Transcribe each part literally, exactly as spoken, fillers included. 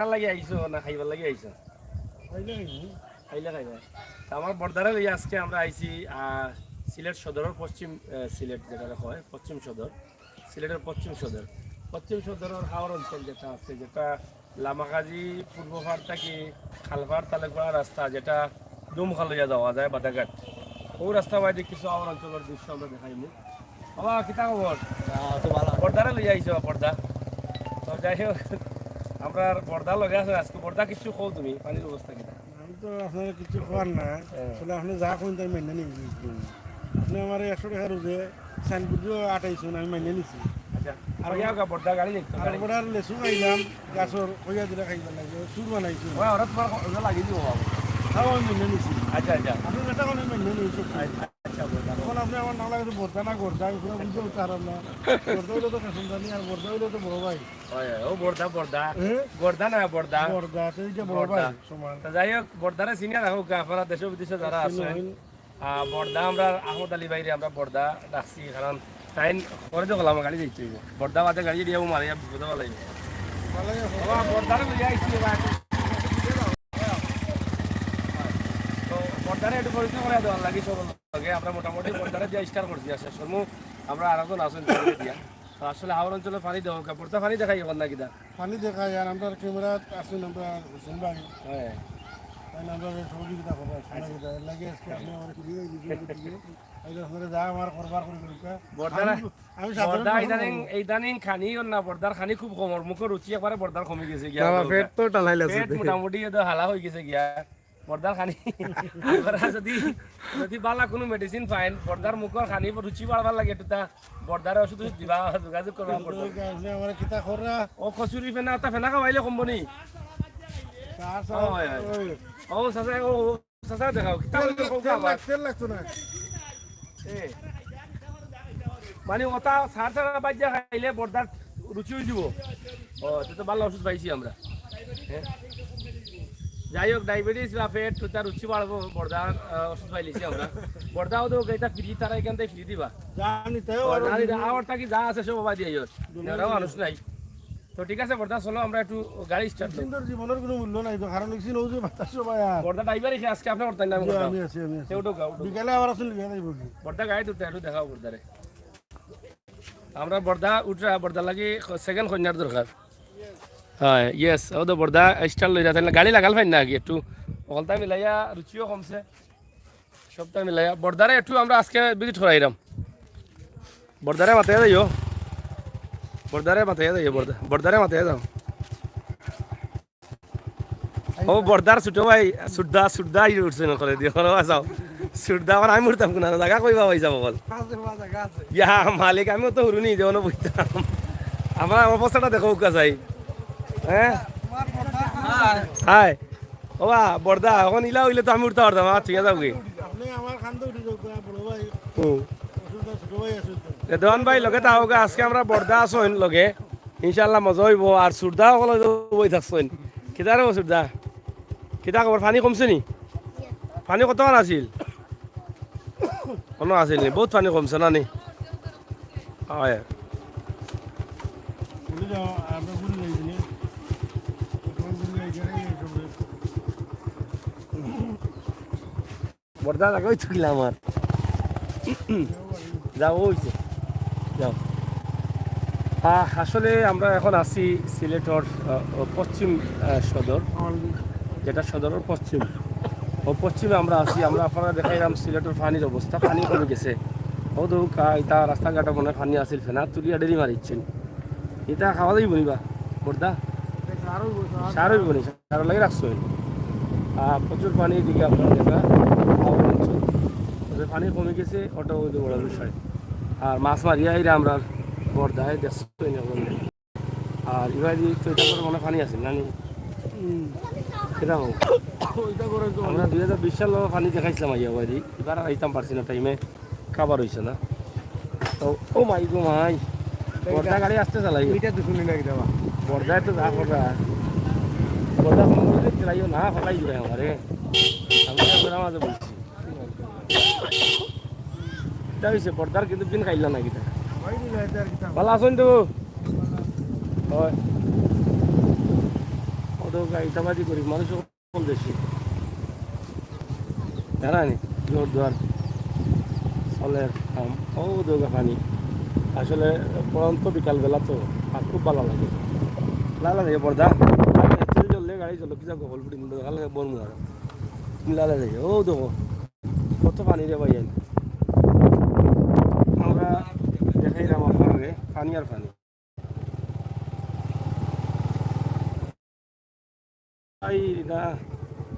দেখার লাগি আইছো না খাইবার লাগি আইছো? খাইলে খাইবো। খাইলে খাইবা। তো আমার বর্দারে লইয়া আজকে আমরা আইছি, আহ, সিলেট সদরর পশ্চিম, আহ, সিলেট যেটারে কয়, পশ্চিম সদর, সিলেটর পশ্চিম সদর। পশ্চিম সদরর হাওর অঞ্চল যেটা আছে, যেটা লামাকাজি পূর্ব পাড় থাকি খালপাড় তালেকপাড়া রাস্তা, যেটা ডুমখাল লইয়া যাওয়া যায় বাদাঘাট, ও রাস্তা বাদে কিছু হাওর অঞ্চলর দৃশ্য আমরা দেখাইমু। বাবা, কিতা খবর? আহ, তো ভালা। বর্দারে লইয়া আইছো, বর্দা। তো যাই হোক, আমরার বর্দা লগে আছে আজকে। বর্দা, কিছু কও তুমি, পানির অবস্থা কিতা? আমি তো আপনারে কিছু কওয়ার না। হ্যাঁ। আসলে আপনে যা কইন তাই মাইনা নিছি। হুম। আপনে আমারে একশো টেকা রোজে সাইনবোর্ডও আটাইছইন, আমি মাইনা নিছি। আচ্ছা। আর কইয়া গা বর্দা গাড়ি দেখতো, আর গাড়ি। বড় আর লেসু খাইলাম, গাছর কইয়া দিলে খাইবার লাগি, চুর বানাইছি। ওই, ওরা তোমার ক-, ওরা লাগিয়ে দিব বাবা। তাও আমি মাইনা নিছি। আচ্ছা, আচ্ছা। আপনে যেটা কইন আমি মাইনা নিছি। আচ্ছা, বর্দা। এখন আপনে আমার নাম লাগাইছে বর্দা না গর্দা, আমি পুরো বুঝতে পারতাম না। গর্দা হইলে তো কাসুম জানি, আর বর্দা হইলে তো বড় ভাই। ওই, ওই, ও বর্দা, বর্দা। হ্যাঁ? গর্দা না, বর্দা। বর্দা, তো এইটা বড় বর্দা। ভাই, সমান। তো যাই হোক, বর্দারে চিনিয়া রাখো, গা-, আপনারা দেশে বিদেশে যারা আচ্ছা, আছেন। নয়। আহ, বর্দা, আমরা আহমদ আলী ভাইরে আমরা বর্দা ডাকছি, কারণ তাইন করে তো গোলাম গাড়ি যাইতে হইব। বর্দা বাদে গাড়ি দিয়ে মারে বিপদে ফালাইব। বাবা, বর্দারে লইয়া আইছি এবার। তো বর্দারে একটু পরিচয় করে দেওয়ার লাগি সব লগে। আমরা মোটামুটি বর্দারে দিয়া start করছি, আর শেষ করমু আমরা আরেকজন আছেন তাকে দিয়া। তো আসলে হাওর অঞ্চলে পানি দেওয়া, বর্দা পানি দেখাই এখন না কিতা? পানি দেখাই, আর আমরার ক্যামেরাত আছইন আমরার হোসেন ভাই। হ্যাঁ। তাই না, আমরারে সহযোগিতা করবা, হ্যাঁ। সহযোগিতা। এর লাগি আজকে আপনে আমারে ফিরিয়ে দিয়েছেন, গতিকে এই যে আপনারা যা আমার করবার করে দিন, হ্যাঁ? বর্দারে, আমি, আমি সাধারণ বর্দা মানুষ। ইদানিং, ইদানিং খানি ওর না, বর্দার খানি খুব কম, ওর মুখর রুচি একবারে বর্দার কমি গেছে গিয়া। বাবা, পেট তো টালাই লাগছে। পেট মোটামুটি এ তো হালা হয়ে গেছে গিয়া। বর্দার খানি, আমরা যদি, যদি বালা কোনো medicine পাইন, বর্দার মুখর খানি রুচি বাড়বার লাগে একটু তা বর্দারে ওষুধ ওষুধ দিবা, যোগাযোগ করবা বর্দারে। আপনে আমারে কিতা কররা? ও কচুরি ফেনা, তা ফেনা খাওয়াইলে কমবো নি? চা, চা, ও, হয়, হয়। ওই। ও, চাচা, ও, ও, চাচা দেখাও, কিতা তেল, হইলো কও তেল আবার? লাগ-, তেল লাগতো না। এ। মানে ওটা সার সারা বাজ্যা খাইলে বর্দার রুচি হয়ে দিব। ও, তো, তো ভালো ওষুধ পাইছি আমরা। হ্যাঁ? যাই হোক, diabetes বা পেট, তো তার রুচি বাড়বো, বর্দার, আহ, ওষুধ পাইলিছি আমরা। বর্দাও তো এটা free, তারা এখান থেকে free দিবা। জানি, তাইও ও, আর জানি, ওই আবার থাকি যা আছে সব বাবা দিয়ে যাও। দুনিয়া নেওয়ারও মানুষ নাই। তো ঠিক আছে, বর্দা, চলো আমরা একটু গাড়ি start দেই। সুন্দর জীবনের কোনো মূল্য নাই তো, কারণ হচ্ছে নৌজে বাতাস সবাই আর। বর্দা driver এসে আজকে আপনার বর্দা নাম জি, বর্দা। আমি আছি, আমি আছি। সে উঠো, উঠো। বিকালে আবার আসুন, বিকালে বলবি। বর্দা গাড়ি তুলতে একটু দেখাও বর্দারে। আমরা বর্দা উঠরা, বর্দা লাগি second কন্যার দরকার। হ্যাঁ, yes, ও তো বর্দা start লইরা, তাইলে গাড়ি লাগাল পাইন না আগে একটু। অকলতা মিলাইয়া রুচিও কমছে। সবটা মিলাইয়া বর্দারে একটু আমরা আজকে visit করাইরাম। বর্দারে মাতে যাইও, বর্দারে মাতে যাইও, বর্দা-, বর্দারে মাতে যাও। ও বর্দার ছোট ভাই, সুরদা, সুরদা ই উঠছে না করে দিও, বলো, যাও। সুরদা, আবার আমি উঠতাম কোন জায়গা, কইবা ভাই যাবো বল। আছে, আছে, আছে। ইয়া মালিক, আমিও তো হুরুনি, যে অনো বইতাম। আমার অবস্থাটা দেখো, উকা যাই। হ্যাঁ? হাই। ও বা, বর্দা, এখন ইলা হইলে তো আমি উঠতে পারতাম, আমার ঠিক আছে, ওকে। আপনি আমার কান্দে উঠে যাও, বড় ভাই। হুম। অসুবিধা, ছোট ভাই আছে তো। এ, দেওয়ান ভাই, লগে থাকো, আজকে আমরা বর্দা আছইন লগে। ইনশাআল্লাহ মজা হইব। আর সুরদা হকল বই থাকছইন। কিতা রে ও সুরদা? কিতা খবর? পানি কমছে নি? পানি কতখান আছিল? কোনো আছিল নি? বহুত পানি কমছে না নি? হয়। বর্দা লাগাই থাকলে আমার। যাও, ওই যে। যাও। আহ, আসলে আমরা এখন আছি সিলেটর, আহ, পশ্চিম, আহ, সদর, যেটা সদরের পশ্চিম। ও পশ্চিমে আমরা আছি, আমরা আপনারা দেখাইলাম সিলেটর পানির অবস্থা, পানি কমে গেছে। ও তো কা-, ইতা রাস্তাঘাটে মনে হয় পানি আছিল, ফেনা তুলিয়া ডেরি মারিচ্ছেন। ইতা খাওয়া যাইব নি বা, বর্দা? সার হইব নি, সার লাগি রাখছো। আহ, প্রচুর পানি এদিকে আপনারা দেখা, হাওর অঞ্চল। তবে পানি কমে গেছে, ওটা ওই বড় বিষয়। আর মাছ মারিয়া আইরা আমরা বর্দায় দেখছো নি এখন। আর এবার তো এটা করে মনে হয় পানি আছে, না নি? হুম। এটা হোক। ওইটা করে তো আমরা দুই হাজার বিশ সালে পানি দেখাইছিলাম আইয়া বাড়ি, এবার আইতাম পারছি না টাইমে। খাবার হইছে না। তো, ও মাই গো মাই। এই বর্দা গাড়ি আসতে চালাই। এটা তো শুনি না কিতা বা। বর্দায় তো যা কররা। বর্দা ফোন করে চালাইও না, ফলাই দিবে আমারে। আমি তো ওরা মাঝে বলছি। এটা হইছে, বর্দার কিন্তু দিন খাইলা না কিতা। ভালো আছেন তো? হয়। ও তো গাড়িটাবাজি করি, মানুষ সকল দেশি। জানা নি? জোর দুয়ার চলের কাম। ও দৌগা পানি। আসলে পড়ন্ত বিকালবেলা তো, আর খুব ভালা লাগে। লালা যায় বর্দা। তেল জ্বললে গাড়ি চলো, কি যাবো, হল ফুটি মুন্ডু, লালা যায় বর্মু আর। লালা যায়, ও দেখো, কত পানি রে ভাই। আমরা দেখাইলাম আপনারে, পানি আর পানি। এই রিদা,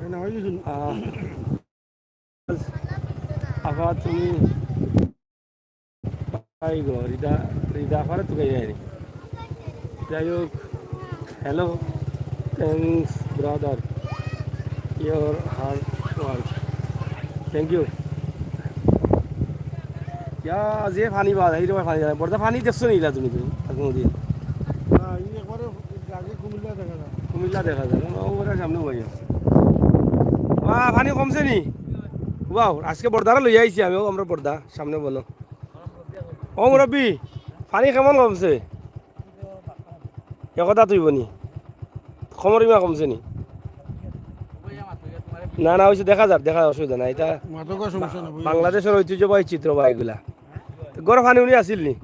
এই না, ওই যে আহ, আবার তুমি, এই গো, রিদা, রিদা আবার তো গাই যায়নি। যাই হোক, hello, thanks brother, your hard work, thank you। ইয়া, যে পানি বাদ, এই রকম পানি যায়। বর্দা পানি দেখছো নি ইলা তুমি, তুমি আর কোনোদিন? না, এই একবারে আগে কুমিল্লা দেখা যায়। কুমিল্লা দেখা যায়, ও, ওরা সামনে হয়ে যাবে। ওয়া, পানি কমছে নি? ওয়াও, আজকে বর্দারে লই আইছি আমি, ও আমরা বর্দা, সামনে বলো। ও মুরব্বি, পানি কেমন কমছে? একথা তুই বনি। কমর ইমা কমছে নি? না, না, ওই যে দেখা যাক, দেখা যাক, অসুবিধা নাই। এটা মাদকর সমস্যা না, বুঝলি? বাংলাদেশের ঐতিহ্যবাহী চিত্র বা এগুলা। তো গরম পানি উনি আসিল নি?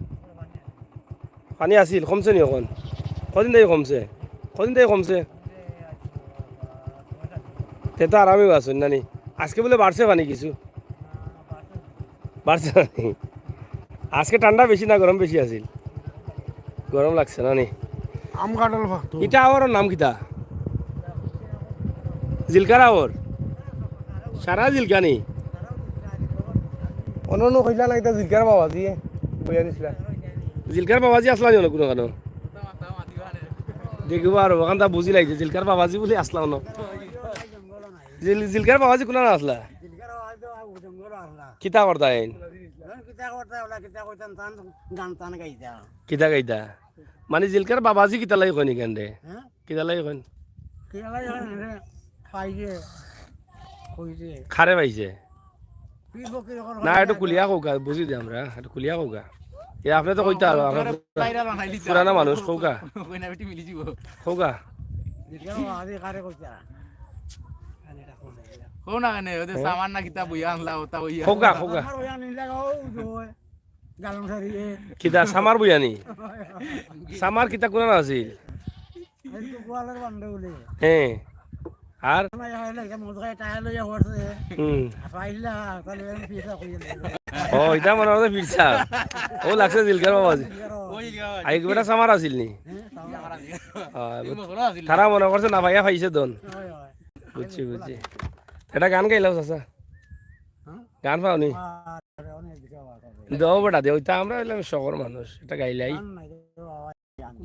পানি আসিল, কমছে নি এখন? কদিন থেকে কমছে? কদিন থেকে কমছে? তে তো আরামে আছেন না নি? আজকে বলে বাড়ছে পানি কিছু? বাড়ছে পানি। আজকে ঠান্ডা বেশি না গরম বেশি আছিল? গরম লাগছে না নি? আম কাঁঠাল ফাকতো। ইটা আওয়ার নাম কিতা? জিলকার আওয়ার? সারা জিলকা নি? অন্য অন্য কইলা না, ইটা জিলকার বাবাজি, কইয়া নিছিলা। জিলকার বাবাজি আসলা নি কোনো কানো? দেখিবা আর ওখান তা বুঝি লাগছে, জিলকার বাবাজি বলে আসলা অন্য। জিল-, জিলকার বাবাজি কোন আসলা? কিতা করতা এইন? কিতা করতা, ওলা কিতা কইতাম, তান গান তান গাইতা। কিতা গাইতা? মানে জিলকার বাবাজি কিতা লাগি কইন ইখান রে? হ্যাঁ? কিতা লাগি কইন? কিতা লাগি কইন রে? পাইছে, কইছে। খারে পাইছে? কি বকি যখন না, হয় একটু না, খুলিয়া কউকা, বুঝি দে আমরা, একটু খুলিয়া কউকা। এ, আপনি তো কইতা পারবা, আমরা বাইরে বানাই দিতা। পুরানা মানুষ, কউকা। কই না বেটি মিলি দিব। কউকা। দেখো, আরে কারে কইতা। কও না কেনে, ওদের হ্যাঁ? সামান না কিতা বইয়া আনলা, ওটা বইয়া। কউকা, কউকা। আমার বইয়া নিলা, ও, ও, গালম সারি, এ। কিতা, সামার বইয়া নি? সামার কিতা কোন আছিল? এই তো গোয়ালের বান্ধব বলে। হ্যাঁ। আর? আমার ইয়া হইলে, এটা মজা, এটা হইলে ইয়া করছে। হুম। আর পাইলা, তাহলে আমি পিছা কইয়া দিই। ও, এটা মনে হয় পিছা। ও লাগছে জিলকার বাবাজি। ওই গা। আই বেটা সামার আছিল নি? হ্যাঁ, সামার। আহ, এই মনে আছিল। তারা মনে করছে না ভাইয়া পাইছে দন। হয়, হয়। বুঝছি, বুঝছি। এটা গান গাইলাও চাচা। হ্যাঁ? গান পাওনি? আর অনেক কিছু আওয়াজ আছে। দেও বেটা, দেও, ওইটা আমরা হইলাম শহর মানুষ, এটা গাইলাই। গান নাই, তো আওয়াজ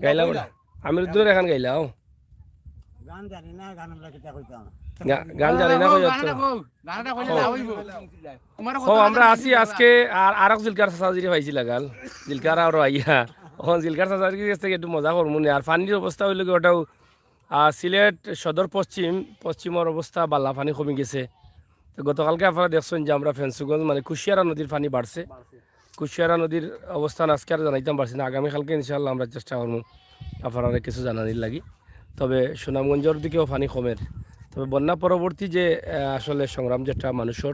গাইলা বড়। আমিরুদ্দিনর এখান গাইলা, ও। গান জানি না, গান আমরা কিতা কইতাম? গা-, গান জানি না, কই অত? গানটা কও, গানটা কইলে লাভ অইবো। তোমার কও, কত আমরা গান আছি জানি আজকে, আর আরক জিলকার চাচাজিরে পাইছি লাগাল। জিলকার আর আইয়া। ও, জিলকার চাচাজির কাছ থেকে একটু মজা করমু নে। আর পানির অবস্থা হইলো কি, ওটাও, আহ, সিলেট সদর পশ্চিম, পশ্চিমর অবস্থা বালা, পানি কমি গেছে। তো গতকালকে আপনারা দেখছেন যে আমরা ফেঞ্চুগঞ্জ, মানে কুশিয়ারা নদীর পানি বাড়ছে। কুশিয়ারা নদীর অবস্থান আজকে আর জানাইতাম পারছি না, আগামীকালকে ইনশাআল্লাহ আমরা চেষ্টা করমু আপনারারে কিছু জানানির লাগি। তবে সুনামগঞ্জর দিকেও পানি কমের। তবে বন্যা পরবর্তী যে, আহ, আসলে সংগ্রাম যেটা মানুষর,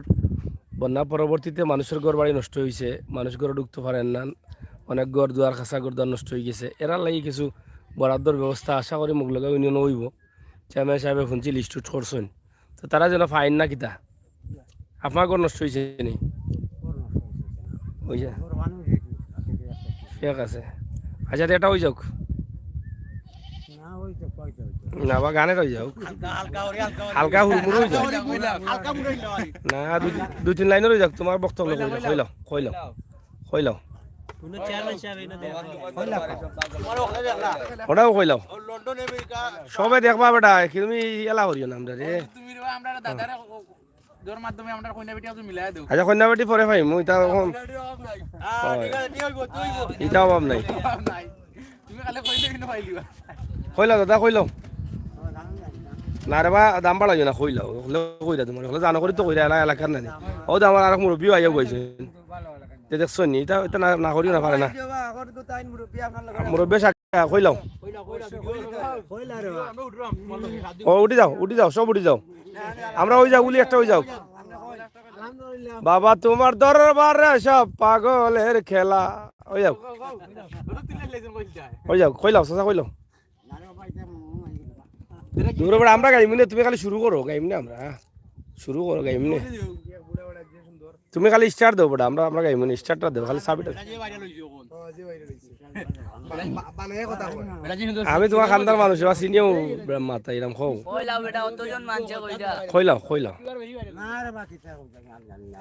বন্যা পরবর্তীতে মানুষর ঘর বাড়ি নষ্ট হইছে, মানুষ ঘরে ঢুকতে পারেন না, অনেক ঘর দুয়ার, খাসা ঘর দুয়ার নষ্ট হয়ে গেছে। এরার লাগি কিছু বরাদ্দর ব্যবস্থা আশা করি মুগলগা ইউনিয়ন হইব। চেয়ারম্যান সাহেবে শুনছি লিস্ট উট করছেন, তো তারা যেন ফাইন না কিতা? আপনার ঘর নষ্ট হয়েছে নি? ঘর নষ্ট হয়েছে না। হয়েছে? ঘর ভাঙা হয়েছে। ঠিক আছে। আচ্ছা, তো এটা হয়ে যাক। না, ওই তো কয়টা হয়েছে। না, বা গানের হয়ে যাক। হালকা, হালকা, ওরে হালকা, ওরে। হালকা হুড়মুড় হয়ে যাক। হালকা মুড়ে হইলো আর কি। না, দুই, দুই তিন লাইনের হয়ে যাক, তোমার বক্তব্য কইলা, কইলা, কইলা। কইলাও, কইলাও। কইলাও। কোনো চেয়ারম্যান সাহেব এনে দেয়। কইলাও। ওটাও কইলাও। ও লন্ডন, আমেরিকা। সবে দেখবা বেটা, কি তুমি এলা করিও না আমরা রে। তুমি রে, আমরা দাদারে ও, ওর মাধ্যমে আমরা কইনা বেটি একটু মিলাই দেও। আচ্ছা, কইনা বেটি পরে পাইমু, ইটা এখন। অভাব নাই। হ্যাঁ, হয়। ঠিক আছে, ঠিক হইব, ঠিক হইব। ইটা অভাব নাই। অভাব নাই। তুমি খালি কইলে কিন্তু পাই দিবা। কইলাও দাদা, কইলাও। না রে বা, দাম বাড়াইও না, কইলাও। হলে কইলা তোমার, হলে জানো করি তো কইলা, এলা-, এলাকার নানি। ও তো আমার আরক মুরব্বিও আইয়া বইছে। তে দেখছো নি, ইটা, ইটা না, না করিও না, পারে না। মুরব্বি হ্যাঁ, কইলাও। ও, উঠি যাও, উঠি যাও, সব উঠি যাও। আমরা ওই যাও, উলি একটা ওই যাও। বাবা, তোমার দরবারে সব পাগলের খেলা। ওই যাও, ওই যাও, কইলাও, চাচা, কইলাও। দূরে বেটা, আমরা গাইমু নে, তুমি খালি শুরু করো, গাইমু নে আমরা, হ্যাঁ। শুরু করো, গাইমু নে। তুমি খালি স্টার্ট দেও বেটা, আমরা, আমরা গাইমু নে, স্টার্টটা দেও, খালি চাবিটা। আমি তোমার খান্দার মানুষ, এবার চিনিও বেটা, মাথা এরম খাও। কইলাও বেটা, অতজন মানছে কইলা। কইলাও, কইলাও।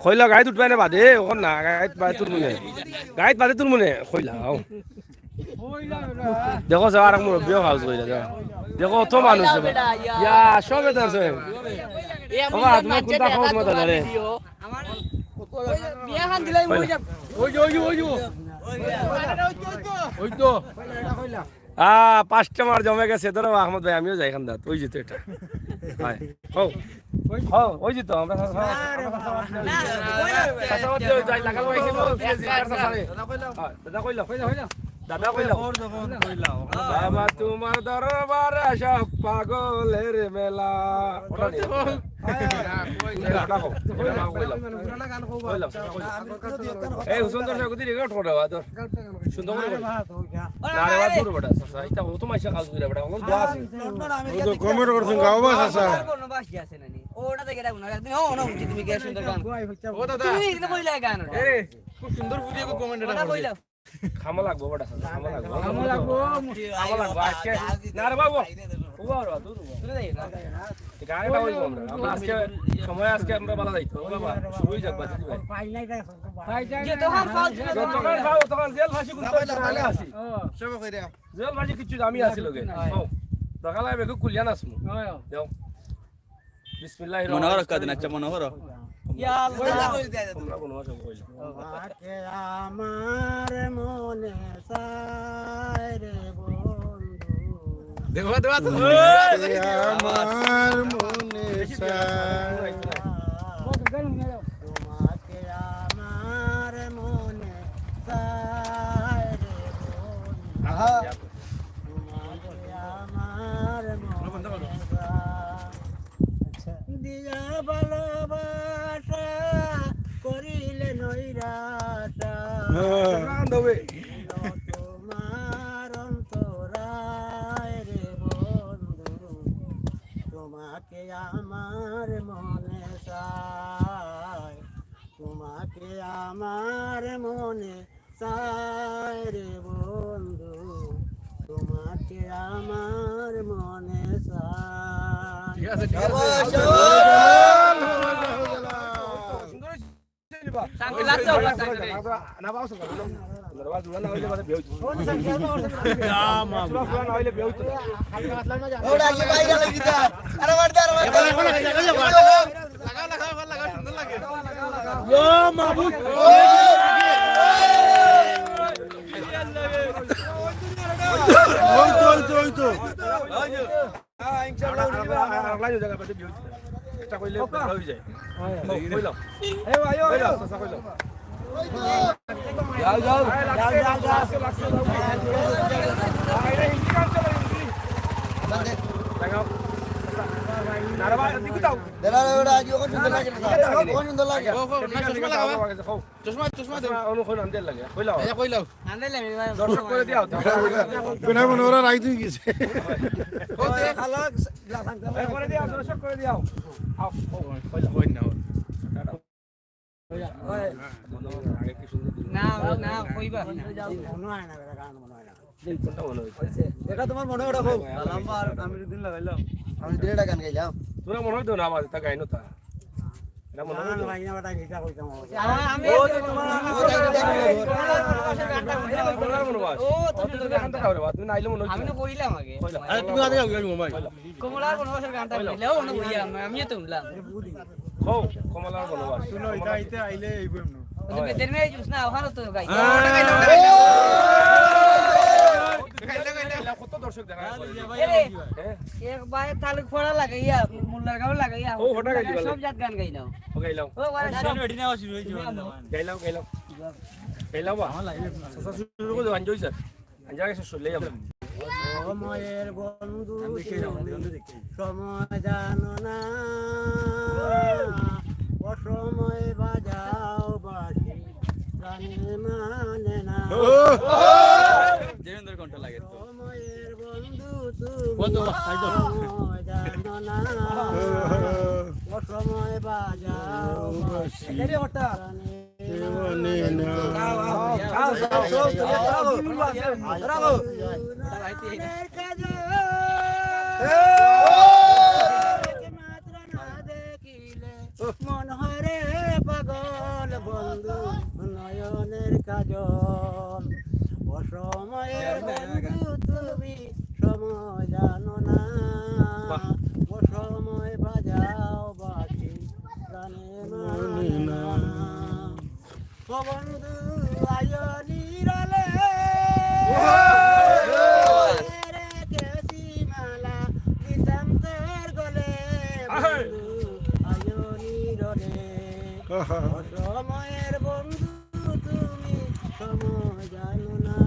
কইলাও, গাইত উঠবে না বাদে, ওখান না, গাইত বাদে তুলমু নে। গাইত বাদে তুলমু নে, কইলাও। দেখো, সব আর এক মুরব্বিও খাওয়াজ কইলা, দেখো। দেখো, অত মানুষ। ইয়া, সবে তো আছে। বাবা, তুমি কোনটা খাও, তোমার দাদারে? বিয়া খান দিলাই মরে যাব। ওই যে, ওই যে, ওই যে। ওই তো। আ, পাঁচটা মার জমে গেছে, ধরো আহমদ ভাই, আমিও যাই খান্দাত, ওই যে তো এটা। হয়। হও। হও, ওই যে তো, আমরা চাচাবাদ দিয়া যাই, লাগাল ভাই, এসে বলো, দিয়ে যাই, কার চাচারে? হ্যাঁ, দাদা কইলাও। দাদা কইলাও। বাবা, তোমার দরবারে সব পাগলের মেলা। ওটা নিয়ে। ওটা কও। ওটা কও, কইলাও। কইলাও, কইলাও। এই হুসেন দর্শক, ওদের রেকর্ড করে দেওয়া, ধর। সুন্দর করে কর। না রে, বাদ দূর বেটা, চাচা, এটা অত মাইশা কাজ কইরা বেটা, অখন দোয়া আছে। ও তো কমেন্ট করছেন, গাও বাস আছে। কোনো বাসি আছে না নি? ওটা দেখে রাখো না, একদিন ও না উঠি তুমি গিয়ে সুন্দর গান। ও দাদা। তুমি ইদিন কইলা গান ওটা। এ, খুব সুন্দর ভিডিও কমেন্ট এটা ওটা কইলা। খামা লাগবো বেটা, চাচা, খামা লাগবো। খামা লাগবো। খামা লাগবো, আজকে। না রে বাবু। ও বাবা, দূর ও। দূরে যাই না। গাড়িটা ওই আমরা। আমরা আজকে সময় আজকে আমরা বালা যাইতো। ও বাবা, শুরুই যাক, বাজে দিবে। যে তখন ফাউল ছিল, যতক্ষণ ফাউল, তখন জেল ফাঁসি করতে হবে, তাহলে আসি। সব কইরা। জেল ফাঁসি কিচ্ছু আমি আছি লগে। হ্যাঁ। হও। দেখা লাগে বেগু কুলিয়া নাচমু। হ্যাঁ। যাও। বিসমিল্লাহির মনে করো রহমানির কদিন, আচ্ছা, মনে করো। ইয়া আল্লাহ। তোমরা কোনো ভাষা কইলা। তোমাকে আমার মনে চায় রে বন্ধু। দেওয়া, দেওয়া তো। তোমাকে আমার মনে চায়। তোমাকে আমার মনে চায় রে বন্ধু। আহা। তোমাকে আমার মনে চায়। আচ্ছা। দিয়া ভালোবাসা করিলে নৈরাশা। হ্যাঁ। তোমার অন্তরায় রে বন্ধু, তোমাকে আমার মনে চায়, তোমাকে আমার মনে চায় রে বন্ধু, তোমাকে আমার মনে চায়। ঠিক আছে, ঠিক আছে। ওটা কি বাইরে লাগি তা? আরে মার দে, আরে মার দে। লাগাও, লাগাও, লাগাও, সুন্দর লাগে। ও মাবুদ। ওই তো, ওই তো, ওই তো। হ্যাঁ, ইনশাআল্লাহ, উঠি দিবা। আর, আর, আর লাইনে জায়গা পাইতে বিয়ে হইছে। এটা কইলে ভালো হয়ে যায়। কইলাম। এ ভাই, ও, কইলাম, চাচা কইলাম। যাও, যাও। আরে, লাগছে, লাগছে, লাগছে, লাগছে। আরে, হিন্দি গান চলে, হিন্দি। লাগাও। না রে ভাই, এদিকে দাও। দাঁড়া, দাঁড়া, দাঁড়া, আজ ওখানে সুন্দর লাগে না। ওখানে সুন্দর লাগে। ও, ও, না, চশমা লাগাও। চশমা, চশমা দেও। চশমা অনু কই আনতে লাগে। কইলাও। এই যে কইলাও। আনতে লাগে, ভাই। দর্শক করে দিও। বিনা মনে ওরা রাইত হয়ে গেছে। ও, দে। এই করে দিও, দর্শক করে দিও। আও, ও, কইলাও। কই না। না, না, কইবা। মনে হয় না, এটা গান মনে হয় না। কোনটা মনে হইছে? এটা তোমার মনে হয়, ওটা কও। আমিরুদ্দিন লাগাইলাম। আমিরুদ্দিন এটা গান গাইলাম। তোরা মনে হইতো না, আমার এটা গাইনো তা। এটা মনে হইতো। না, ভাই, না, ওটা গীতা কইতাম। আ-, আমি ও, তো তোমার, ও, তোমার মনে হয়। ও, তুমি তো গানটা গাও রে, তুমি নাইলে মনে হইতো। আমি তো কইলাম আগে। কইলাম। আরে, তুমি আগে গাও, গাও, ভাই। কমলার বনবাসের গানটা গাইলে, ও, না, কইলাম। আমিও তো শুনলাম। ও, কমলার বনবাস। শুনো, এটা আইতে আইলে এই বই মনে হয়। ওই যে বেদের মেয়ে জুস না, ওখানে তো গাই। হ্যাঁ। কত দর্শক দেখা যায়। এরে, হ্যাঁ? এক ভাই তালুক ফড়া লাগাইয়া, মোল্লার গাও লাগাইয়া, ও, হঠাৎ গাইলি সব বলে। জাত গান গাই নাও। ও, গাইলাও। ও, ওরা সব গাইলাও, গাইলাও। গাইলাও, বা। আচ্ছা, শুরু করে দেও, আঞ্জলি স্যার। আঞ্জলি স্যার, শুনলেই আমরা। সময়ের বন্ধু তুমি সময় জানো না, অসময় বাজাও বাঁশি প্রাণে মানে না। দেবেন্দ্র কণ্ঠ লাগে তো। সময়ের বন্ধু তুমি সময় জানো না, অসময় বাজাও বাঁশি প্রাণে মানে না। মন হরে পাগল বন্ধু নয়নের কাজল। অসময়ের বন্ধু তুমি সময় জানো না, অসময় বাজাও বাঁশি প্রাণে মানে না। ও বন্ধু আয়ো নিরলে, রেখেছি মালা দিতাম তোর গলে। বন্ধু আয়ো নিরলে, অসময়ের বন্ধু তুমি সময় জানো না,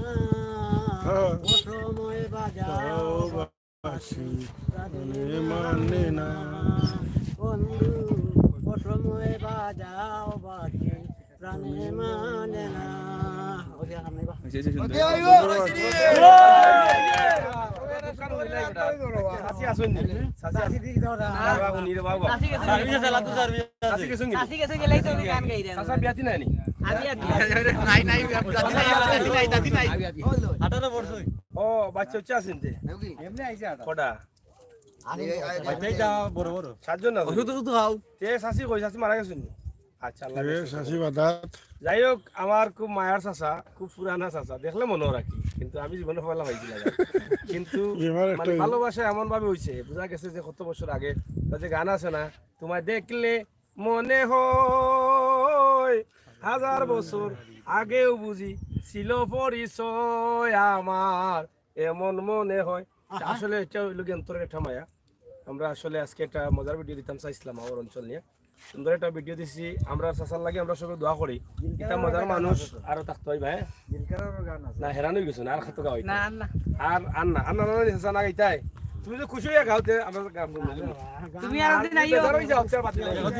অসময় বাজাও বাঁশি প্রাণে মানে না। বন্ধু অসময় বাজাও বাঁশি প্রাণে মানে না। চাচি আছইন নি? চাচি আছইন নি রে বাবা? চাচি গেছইন নি? চাচি গেছইন নি? চাচি গেছইন নি? চাচা বিয়াতি নাই নি? নাই নাই দাদি নাই দাদি নাই দাদি নাই। ও বাচ্চা হচ্ছে আছেন তে? কটা? সাতজন না? তে চাচি কই? চাচি মারা গেছেন নি? আচ্ছা, আল্লাহ। যাই হোক, আমার খুব মায়ার চাচা, খুব পুরানা চাচা, দেখলে মনে রাখি, কিন্তু আমি জীবনে পয়লা পাইছি না। কিন্তু মানে ভালোবাসা এমন ভাবে হইছে, বুঝা গেছে যে কত বছর আগে তার যে গান আছে না, তোমায় দেখলে মনে হয় হাজার বছর আগেও বুঝি ছিল পরিচয় আমার, এমন মনে হয়। আসলে এটা হইলো গিয়ে অন্তরের একটা মায়া। আমরা আসলে আজকে একটা মজার ভিডিও দিতাম চাইছিলাম আমার অঞ্চল নিয়ে, সুন্দর একটা ভিডিও দিছি। আমরা চাচার লাগি আমরা সবাই দোয়া করি। এটা মজার মানুষ আরো থাকতো হয় ভাই। না, হেরান হয়ে গেছে না, আর খাতো গাওয়াই না। আর আর না, আর না, না, চাচা না গাইতাই। তুমি তো খুশি হয়ে গাওতে আমরা গাবো। তুমি আর দিন আইও। বেজার হয়ে যাও, তে বাতিল হয়ে যাও।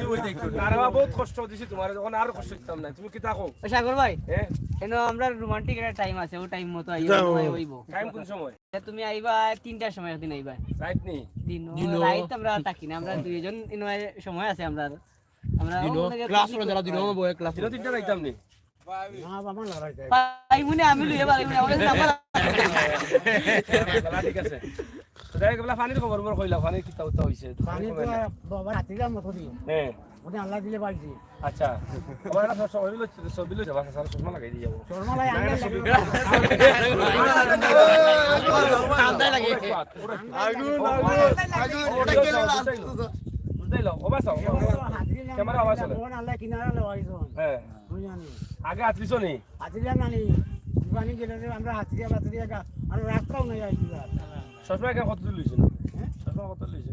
না রে বাবা, বহুত কষ্ট দিছি তোমার, এখন আর কষ্ট দিতাম না। তুমি কি থাকো? সাগর ভাই, হ্যাঁ? এনো আমরা রোমান্টিক একটা টাইম আছে, ও টাইম মতো আইও, হইব। টাইম কোন সময়? তুমি আইবা তিনটার সময়, একদিন আইবা। রাইত নি? দিন। রাইত আমরা থাকি না, আমরা দুইজন ইনো সময় আছে আমরা। আমরা দিনো ক্লাস করে যারা দিনো বয় ক্লাস দিনো তিনটা যাইতাম নি? না বাবা, না রাইত। পাইমুনে আমি লইয়া পারিমুনে, আমার কাছে নাম্বার আছে। ঠিক আছে। তো যাই হোক, পানির খবর বড় কইলা, পানির কিতা উতা হইছে? পানি তো বাবা রাতে যাম মতো দিও। হ্যাঁ। ওটা আল্লাহ দিলে পাইছি। আচ্ছা। আমার একটা ছবি লইছে, ছবি লইছে, বাসা সারা চশমা লাগাই দিয়ে যাবো। চশমা লাই আন্দাজ লাগে। আন্দাজ লাগে। আগুন, আগুন, আগুন। বুঝাইলো, ও বাসা। ক্যামেরা আওয়াজ হলো। আল্লাহ কিনারা লাগাইছো। হ্যাঁ। বুঝানি। আগে আত্রিছো নি? আত্রিয়া নানি। দোকানে গেলে আমরা আত্রিয়া বাত্রিয়া গা, আর রাস্তাও নাই আইছি। চশমা কেন কত দূর লইছে? হ্যাঁ? চশমা কত লইছে?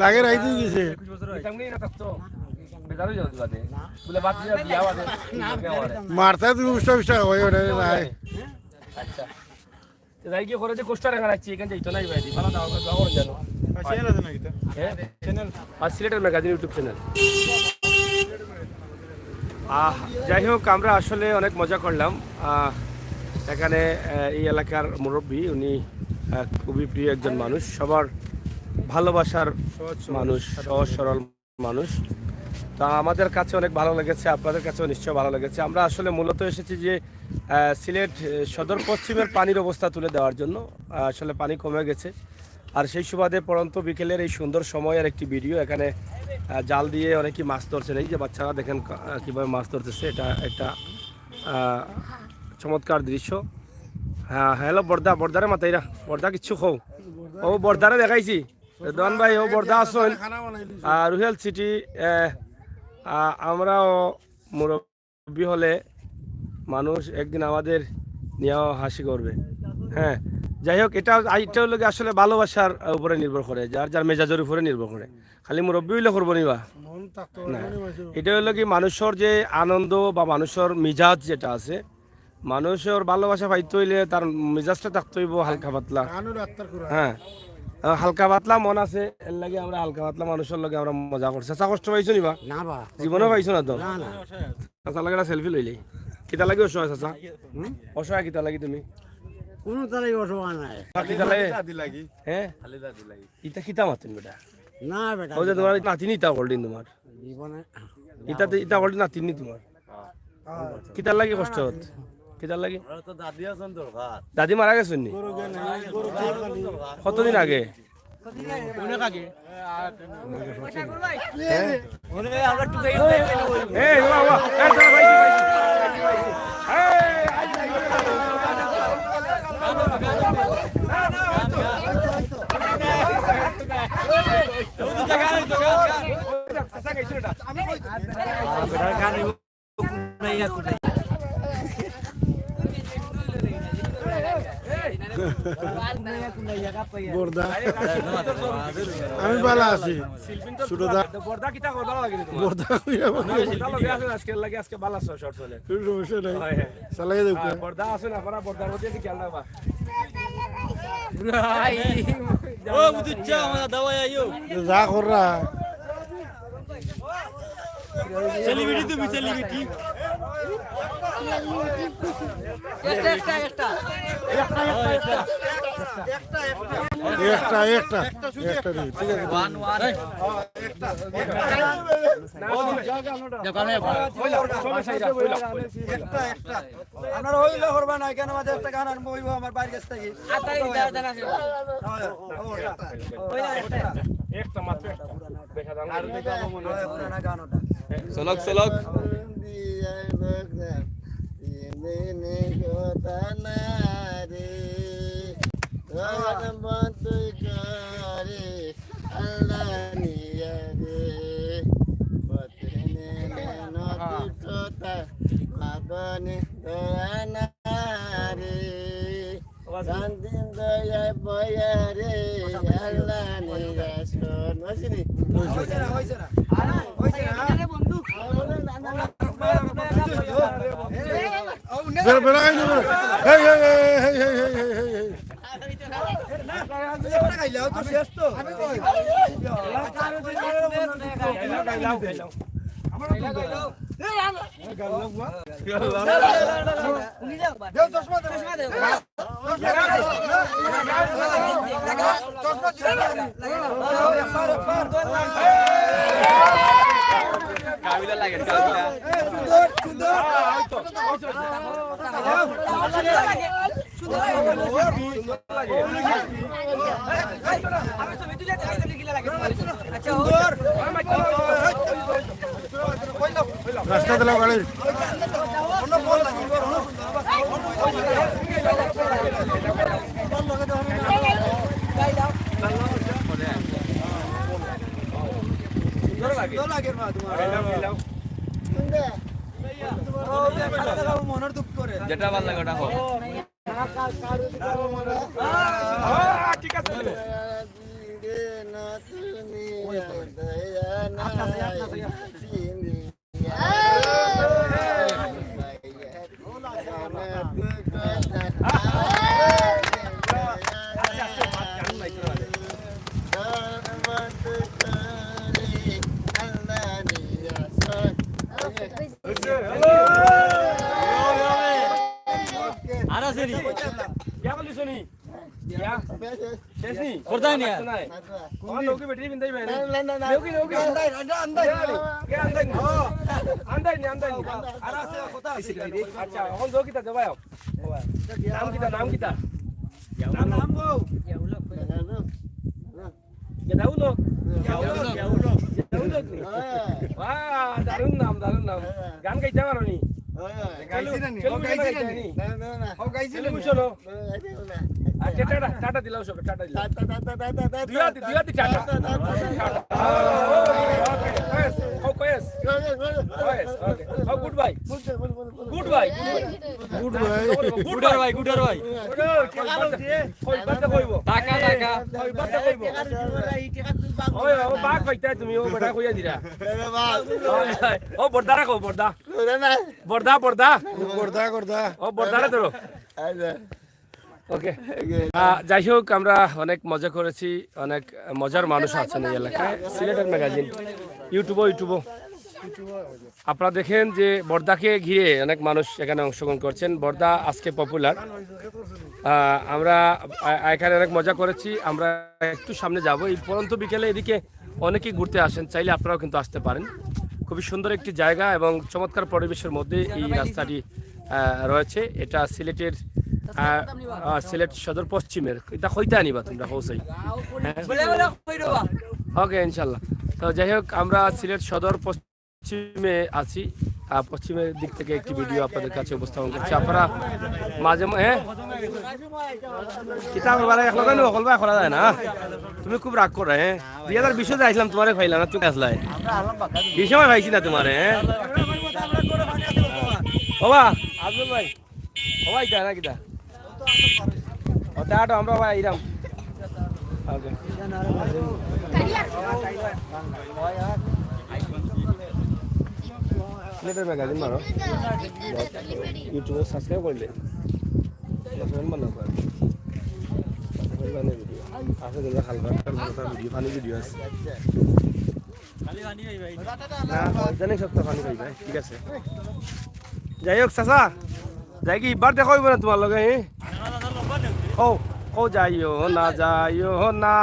লাগে রাইতে গেছে। মারতা তুমি উষ্টা উষ্টা হয় ওটা নাই। আচ্ছা। যাই কি করে যে কোস্টার এখানে আছি, এখানে যাইতো নাই ভাই, ভালো দাও, দোয়া করুন জানো। আর সিলেটের ম্যাগাজিন ইউটিউব চ্যানেল। আহ, যাই হোক, আমরা আসলে অনেক মজা করলাম। আহ, এখানে, আহ, এই এলাকার মুরব্বী, উনি, আহ, খুবই প্রিয় একজন মানুষ, সবার ভালোবাসার মানুষ, সহজ সরল মানুষ। তা আমাদের কাছে অনেক ভালো লেগেছে, আপনাদের কাছেও নিশ্চয় ভালো লেগেছে। আমরা আসলে মূলত এসেছি যে, আহ, সিলেট, আহ, সদর পশ্চিমের পানির অবস্থা তুলে দেওয়ার জন্য। আহ, আসলে পানি কমে গেছে, আর সেই সুবাদে পড়ন্ত বিকেলের এই সুন্দর সময়ের একটি ভিডিও। এখানে, আহ, জাল দিয়ে অনেকে মাছ ধরছেন। এই যে বাচ্চারা দেখেন, আহ, কিভাবে মাছ ধরতেছে, এটা একটা, আহ, চমৎকার দৃশ্য। হ্যাঁ, হ্যালো বর্দা, বর্দারে মাতাইরা, বর্দা কিচ্ছু কও। ও বর্দারে দেখাইছি। রেদওয়ান ভাই, ও বর্দা আছইন। আর রুহেল সিটি, আহ, আহ, আমরাও মুরব্বী হলে মানুষ একদিন আমাদের নিয়েও হাসি করবে। হ্যাঁ, যাই হোক, এটা, এটা হলো কি আসলে ভালোবাসার, আহ, উপরে নির্ভর করে, যার যার মেজাজের উপরে নির্ভর করে। খালি মুরব্বি অইলে করবো নি বা? মন থাকতো না। মনে মাঝে। এটা হলো কি মানুষের যে আনন্দ বা মানুষের মিজাজ যেটা আছে, মানুষের ভালোবাসা পাইতে হইলে তার মিজাজটা থাকতে হইব হালকা পাতলা। কানও ডাক্তার করা। হ্যাঁ, আহ, হালকা পাতলা মন আছে, এর লাগি আমরা হালকা পাতলা মানুষের লগে আমরা মজা করছি। চাচা, কষ্ট পাইছো নি বা? না বা। জীবনে পাইছো না তো? না, না। চাচা লাগে একটা সেলফি লইলি। কিতা লাগি অসহায় চাচা? হুম? অসহায় কিতা লাগি তুমি? কোনো তারাই অসহায় নাই। আর কিতা লাগে? দাদি লাগি। হ্যাঁ? খালি দাদি লাগি। ইতা কিতা মাতুন বেটা? না বেটা। ও যে তোমার নাতিনি ইতা golden তোমার। জীবনে ইতা, ইতা golden নাতিনি তোমার। কিতার লাগি কষ্ট হত? কিতার লাগি? আমরা তো দাদি আছেন দরকার। দাদি মারা গেছেন নি? কতদিন আগে? অনেক আগে। হ্যাঁ? এই, বাহ, বাহ। এই, দাঁড়া, ভাই, ভাই, ভাই, ভাই, ভাই। এই, আই, আই, আই। বর্দা, আমি ভালা আছি। ছোটদা। বর্দা কিতা করবা লাগে নি তোমার? বর্দা কইরা বলে। বর্দা লগে আছে আজকে, লাগে আজকে ভালা আছে, short চলে। কোনো সমস্যা নাই। হয়, হয়। চালাই দেও। হ্যাঁ, বর্দা আছে না, আপনারা বর্দার মধ্যে কি খেয়াল রাখবা? ও, বুঝছো, আমার দাওয়াই আইও। যা কররা। সেলিব্রিটি তুমি, সেলিব্রিটি। একটা, একটা, একটা। একটা, একটা। একটা, একটা। একটা দিন, ঠিক আছে। One, one. একটা, একটা। আপনারা হইলে করবা না, কেন মাঝে একটা গান আরম্ভ হইব আমার বাইরে গেছ থাকি। আতাই দাও, দাও, দাও। হয়, হয়, ওটা। ওই না, একটা। একটা মাত্র একটা। দেখা দাও। আর ওই বাবা মনে হয় পুরানা গান ওটা। চলক, চলক। বেরো, বেরো, এই, এই, এই। কাবিলা লাগে, কাবিলা। রাস্তা দিলাও গাড়ির। মনের দুঃখ করে। যেটা ভালো লাগে ওটা হোক। ঠিক আছে। আর আছে নি? ইয়া বলিস নি? ইয়া? শেষ নি? করতাই নি আর। নাই। আমার লোকে ব্যাটারি বিন্দাই ভাই। না, না, না, না। লোকে, লোকে। আন্দাই, আন্দাই, আন্দাই। কে আন্দাই নি? আন্দাই নি, আন্দাই নি। আর আছে কথা আছে। আচ্ছা, এখন লোক কিতা দেবাই? নাম কিতা, নাম কিতা? নাম, নাম গো। গেদাউলো। গেদাউলো। গেদাউলো নি? হ্যাঁ। বাহ, দারুণ নাম, দারুণ নাম। হ্যাঁ। গান গাইতা পারো নি? হ্যাঁ। গাইছি না নি? ও, গাইছি না নি? না, না, না। ও, গাইছি না নি? না, না, গাইছি না। আচ্ছা, টাটা, টাটা দিলাও সব, টাটা দিলাও। দুই হাতে, দুই হাতে টাটা। টাটা। Okay, কয়েস, কও কয়েস। কয়েস, okay। কও goodbye। Goodbye। Goodbye। Goodbye। Goodbye। Goodbye। কইবার দে কইবো। টাকা, টাকা। কইবার দে কইবো। ওই, ও বাঘ কইতায় তুমি, ও বেটা কইয়া দিরা। ও বর্দারে কও, বর্দা। বর্দা, বর্দা। বর্দা, বর্দা। ও বর্দারে ধরো। Okay। আহ, যাই হোক, আমরা অনেক মজা করেছি, অনেক মজার মানুষ আছেন এই এলাকায়। সিলেটের ম্যাগাজিন, YouTube-ও, YouTube-ও। আপনারা দেখেন যে বর্দাকে ঘিরে অনেক মানুষ এখানে অংশগ্রহণ করছেন। বর্দা আজকে popular। আহ, আমরা আ-, এখানে অনেক মজা করেছি। আমরা একটু সামনে যাব। এই পড়ন্ত বিকেলে এদিকে অনেকেই ঘুরতে আসেন, চাইলে আপনারাও কিন্তু আসতে পারেন। খুবই সুন্দর একটি জায়গা এবং চমৎকার পরিবেশের মধ্যে এই রাস্তাটি, আহ, রয়েছে। এটা সিলেটের, আহ, আহ, সিলেট সদর পশ্চিমের। এটা কইতা আনিবা তোমরা, কও চাই। হ্যাঁ? Okay, ইনশাল্লাহ। তো যাই হোক, আমরা সিলেট সদর পশ্চিমে আছি। আহ, পশ্চিমের দিক থেকে একটি ভিডিও আপনাদের কাছে উপস্থাপন করছি। আপনারা মাঝে মা-, হ্যাঁ? কিতাব বারে এক লগে নিয়ে হকল বায় করা যায় না। তুমি খুব রাগ করো, হ্যাঁ? দুই হাজার বিশে যাইছিলাম, তোমারে পাইলাম না, তুমি আসলাই। এই সময় পাইছি না তোমারে, হ্যাঁ? বাবা, আব্দুল ভাই, বাবা, এটা না কিতা? ওটা আটো, আমরা ভাই আইরাম। Okay। সিলেটের ম্যাগাজিন মারো। YouTube-ও subscribe করলে। Comment বানাও। Comment বানাও video। আছে কিন্তু হালকা হালকা video, funny video আছে। না, ইদানিং সপ্তাহ funny পাইবা, ঠিক আছে। যাই হোক, চাচা, যাই কি, ইবার দেখা অইবো না তোমার লগে, হ্যাঁ? ও, ও, যাইও না, যাইও না,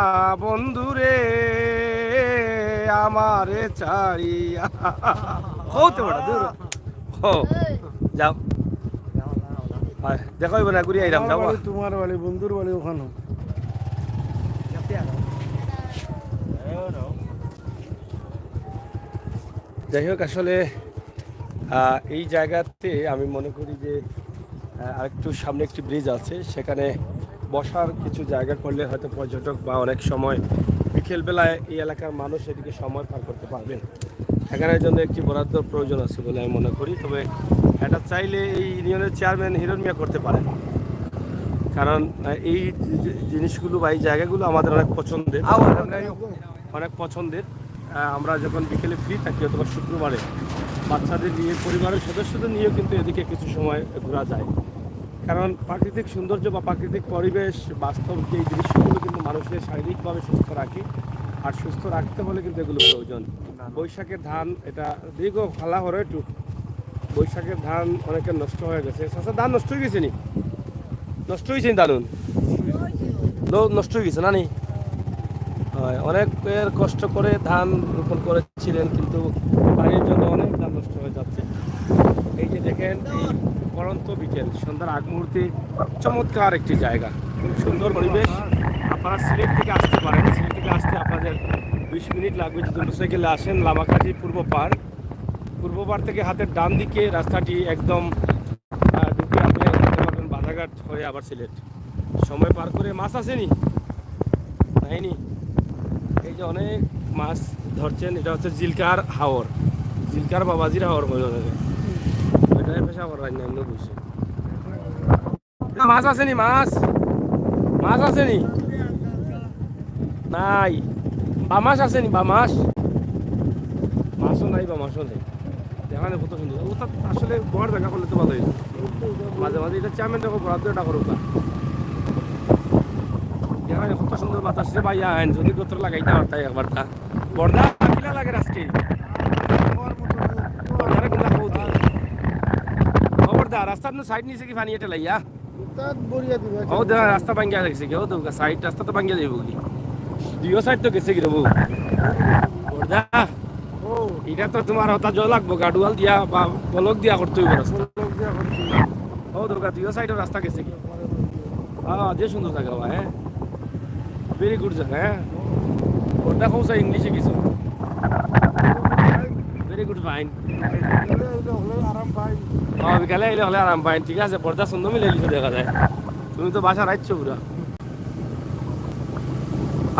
বন্ধু রে, আমারে ছাড়িয়া। কও তো বেটা, দূর। ও, যাও। হয়, দেখা অইবো না, ঘুরি আইরাম, আমার যাও। বাড়ি, তোমার বাড়ি, বন্ধুর বাড়ি ওখানে। যাই হোক, আসলে, আহ, এই জায়গাতে আমি মনে করি যে, আহ, আরেকটু সামনে একটি ব্রিজ আছে, সেখানে বসার কিছু জায়গা করলে হয়তো পর্যটক বা অনেক সময় বিকেলবেলায় এই এলাকার মানুষ এদিকে সময় পার করতে পারবেন। এখানের জন্য একটি বরাদ্দ প্রয়োজন আছে বলে আমি মনে করি, তবে এটা চাইলে এই ইউনিয়নের চেয়ারম্যান হিরণ মিয়া করতে পারেন, কারণ, আহ, এই যে জিনিসগুলো বা এই জায়গাগুলো আমাদের অনেক পছন্দের। অনেক পছন্দের। আহ, আমরা যখন বিকেলে ফ্রি থাকি অথবা শুক্রবারে বাচ্চাদের নিয়ে, পরিবারের সদস্যদের নিয়েও কিন্তু এদিকে কিছু সময় ঘোরা যায়, কারণ প্রাকৃতিক সৌন্দর্য বা প্রাকৃতিক পরিবেশ, বাস্তব যে দৃশ্যগুলো কিন্তু মানুষের শারীরিকভাবে সুস্থ রাখে, আর সুস্থ রাখতে হলে কিন্তু এগুলো প্রয়োজন। বৈশাখের ধান, এটা দীর্ঘ খালা হরে একটু, বৈশাখের ধান অনেকের নষ্ট হয়ে গেছে। চাচা, ধান নষ্ট হয়ে গেছে নি? নষ্ট হয়েছে নি ধান? লো-, নষ্ট হয়ে গেছে না নি? হয়, অনেকের কষ্ট করে ধান রোপণ করেছিলেন, কিন্তু পানির জন্য অনেক ধান নষ্ট হয়ে যাচ্ছে। এই যে দেখেন, এই পড়ন্ত বিকেল, সন্ধ্যার আগ মুহূর্তে চমৎকার একটি জায়গা, খুব সুন্দর পরিবেশ। আপনারা সিলেট থেকে আসতে পারেন, সিলেট থেকে আসতে আপনাদের বিশ মিনিট লাগবে যদি মোটরসাইকেলে আসেন। লামাকাজি পূর্ব পার, পূর্ব পার থেকে হাতের ডান দিকে রাস্তাটি একদম, আহ, ঢুকে আপনি যেতে পারবেন বাধাঘাট হয়ে আবার সিলেট। সময় পার করে মাছ আসেনি, নাইনি? এই যে অনেক মাছ ধরছেন, এটা হচ্ছে জিলকার হাওর, জিলকার বাবাজির হাওর বলে ওটাকে। ওইটাই পেশা করা রান্না এমনি বসে। মাছ আসেনি, মাছ? মাছ আসেনি? নাই। বামাস আসেনি, বামাস? মাছও নাই, বামাসও নেই। দেখা নেই কত সুন্দর। ওটা আসলে বড় জায়গা করলে তো ভালোই। মাঝে মাঝে এটা চেয়ারম্যান যখন বরাদ্দ এটা করুক না। দেখা নেই কত সুন্দর বাতাস রে ভাই, আইন যদি গোত্র লাগাইতে পারতাই একবার তা। বর্দা, কিলা লাগে আজকে? বর্দারে কিলা কও দে। ও বর্দা, রাস্তার নু সাইড নিছে কি পানি এটা লাইয়া? তাত বড়িয়া দিবা। ও দে, রাস্তা ভাঙ্গিয়া গেছে কি? ও তো সাইড রাস্তা তো ভাঙ্গিয়া যাইব কি? দুইও সাইড তো গেছে কি রে বউ? বর্দা, ও। এটা তো তোমার হতা জল লাগবো, গাডুয়াল দিয়া বা বলক দিয়া করতে হইব রাস্তা। বলক দিয়া করতে হইব। ও দুর্গা, দুইও সাইডের রাস্তা গেছে কি? হ্যাঁ, যে সুন্দর জায়গা বা, হ্যাঁ। Very good জায়গা, হ্যাঁ। ওটা কৌসা ইংলিশে কিছু। Very good, fine. বিকালে আইলে হলে আরাম পাই। হ্যাঁ, বিকালে আইলে হলে আরাম পাই। ঠিক আছে, বর্দা সুন্দর মিলে লিখে দেখা যায়। তুমি তো বাসা রাখছো পুরা।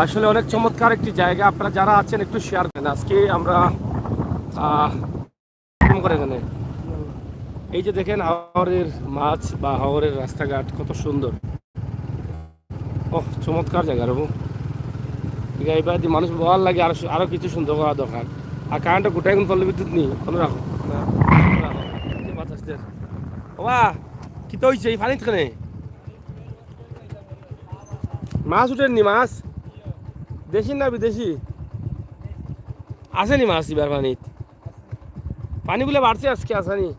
আসলে অনেক চমৎকার একটি জায়গা। আপনারা যারা আছেন একটু শেয়ার করেন। আজকে আমরা আহ, এরকম করে এখানে এই যে দেখেন হাওরের মাছ বা হাওরের রাস্তাঘাট কত সুন্দর। ওহ, চমৎকার জায়গা রে বাবু। ঠিক আছে, এবার যদি মানুষ বহার লাগে আরো সু- আরো কিছু সুন্দর করা দরকার। আর কারেন্টটা গোটাই এখন পড়লে বিদ্যুৎ নেই, কোনো রাখো। রাখো। এই যে বাতাস দের। বাবা, কিতা হইছে এই পানিত কেনে? মাছ উঠেননি মাছ? দেশি না বিদেশি? আসেনি মাছ এবার পানিত? পানি বুলে বাড়ছে আজকে, আসানি?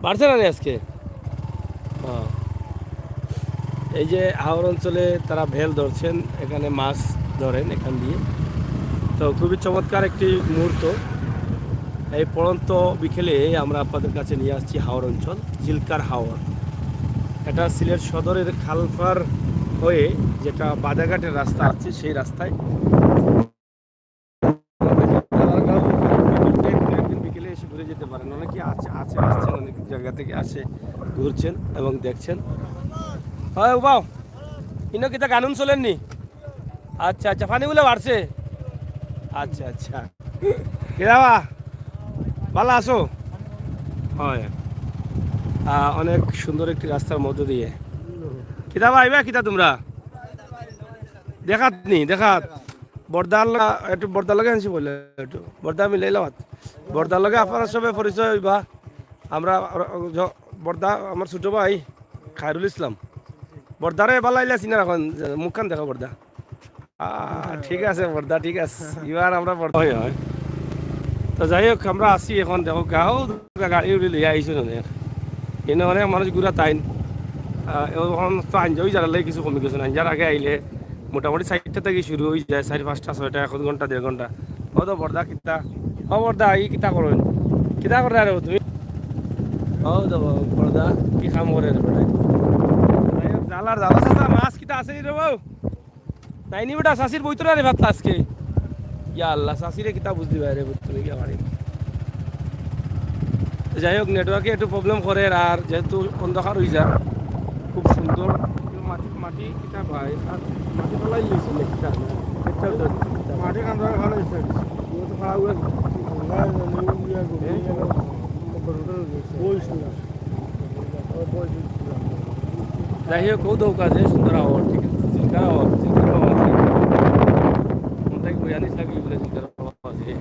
বাড়ছে না নি আজকে? হ্যাঁ। এই যে হাওর অঞ্চলে তারা ভেল ধরছেন, এখানে মাছ ধরেন এখান দিয়ে। তো খুবই চমৎকার একটি মুহূর্ত। এই পড়ন্ত বিকেলে আমরা আপনাদের কাছে নিয়ে আসছি হাওর অঞ্চল, জিলকার হাওর। এটা সিলেট সদরের খালপাড় হয়ে যেটা বাদাঘাটের রাস্তা আছে, সেই রাস্তায় একদিন বিকেলে এসে ঘুরে যেতে পারেন। অনেকে আছে, আছে, আসছেন, অনেক জায়গা থেকে আসে, ঘুরছেন এবং দেখছেন। হয় বাবা, ইনো কিতা কানুন চলেননি? আচ্ছা, আচ্ছা, পানিগুলো বাড়ছে। আচ্ছা, আচ্ছা। কিরা বা, ভালা আছো? হয়। আহ, অনেক সুন্দর একটি রাস্তার মধ্য দিয়ে। কিতা বা, আইবা কিতা তোমরা? দেখাত নি, দেখাত। বর্দার লগে, একটু বর্দার লগে আনছি বলে, একটু বর্দা মিলাইলাম হাত। বর্দার লগে আপনারা সবে পরিচয় হইবা। আমরা জ-, বর্দা আমার ছোট ভাই খায়রুল ইসলাম। বর্দারে বালাইলে চিনা রাখুন, মুখখান দেখা বর্দা। আহ, ঠিক আছে বর্দা, ঠিক আছে। এবার আমরা বর্দা। হয়, হয়। তো যাই হোক, আমরা আছি এখন, দেখো, গাও গাড়ি উড়ি লইয়া আইসুন অনেক। এনে অনেক মানুষ ঘুরা তাইন। আহ, এখন তো আঞ্জাও যারা লাগে কিছু কমে গেছে না। আঞ্জার আগে আইলে মোটামুটি চারটা থেকে শুরু হয়ে যায়, চার, পাঁচটা, ছয়টা, এক ঘন্টা, দেড় ঘন্টা। ও তো বর্দা কিতা, ও বর্দা, এই কিতা করো? কিতা করো আরে তুমি? ও তো বর্দা, কি কাম করে রে বেটা? যাই হোক, জ্বালার জ্বালা, চাচা, মাছ কিতা আছে নি রে বাবু? নাই নি বেটা, চাচির বইতো না রে ভাত আজকে। ইয়া আল্লাহ, চাচিরে কিতা বুঝ দিবা রে, বুঝতে গিয়া বাড়ি। যাই হোক, নেটওয়ার্কে একটু প্রবলেম করে, আর যেহেতু অন্ধকার হয়ে যায়, খুব সুন্দর মাটি, মাটি কিতা ভাই, আর মাটি ফালাই লিয়েছে না কিতা? একটা উঠে আছে। মাটি কান্দা ভালো হয়েছে। ও তো খারাপ হয়ে গেছে। বইস না। যাই হোক, ও দৌকা যে সুন্দর আওয়াজ, ঠিক আছে, জিলকার আওয়াজ, জিলকার আওয়াজ। কোনটাই বইয়ানি থাকি বলে জিলকার আওয়াজ রে।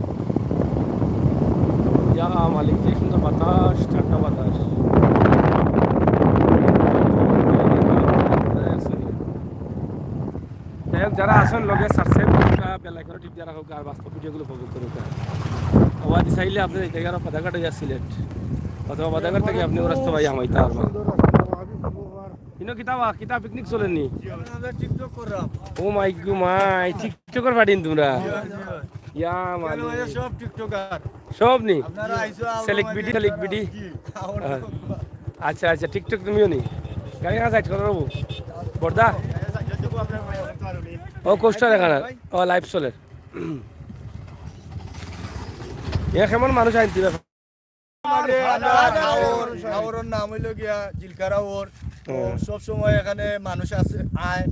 ইয়া মালিক, যে সুন্দর বাতাস, ঠান্ডা বাতাস। যাই হোক, যারা আছেন লগে সাবস্ক্রাইব করুন, বেল আইকন টিপ দিয়ে রাখুন, আর বাস্তব ভিডিওগুলো উপভোগ করুন। আওয়াজ চাইলে আপনি এই জায়গার বাদাঘাট হইয়া সিলেট, অথবা বাদাঘাট থেকে আপনি ওরাস্ত ভাই হামাইতে পারবা। ইনো কিতা বা, কিতা পিকনিক চলেনি? আমরা টিকটক করলাম। ও মাই গো মাই, টিকটকর পার্টি তোমরা? ইয়া মালিক। সব টিকটকার। সব নি? আপনারা আইছো, সেলিক বিডি, সেলিক বিডি। জি। আচ্ছা, আচ্ছা, টিকটক তুমিও নি? গাড়ি কাছে সাইড করো বাবু। বর্দা? ও কোস্টার এখানে। ও লাইভ চলে। এ কেমন মানুষ আনতে হবে? মানে আমরা হাওর, হাওরর নাম হইল গিয়া জিলকার হাওর। তো হুম। সব সময় এখানে মানুষ আছে, আয়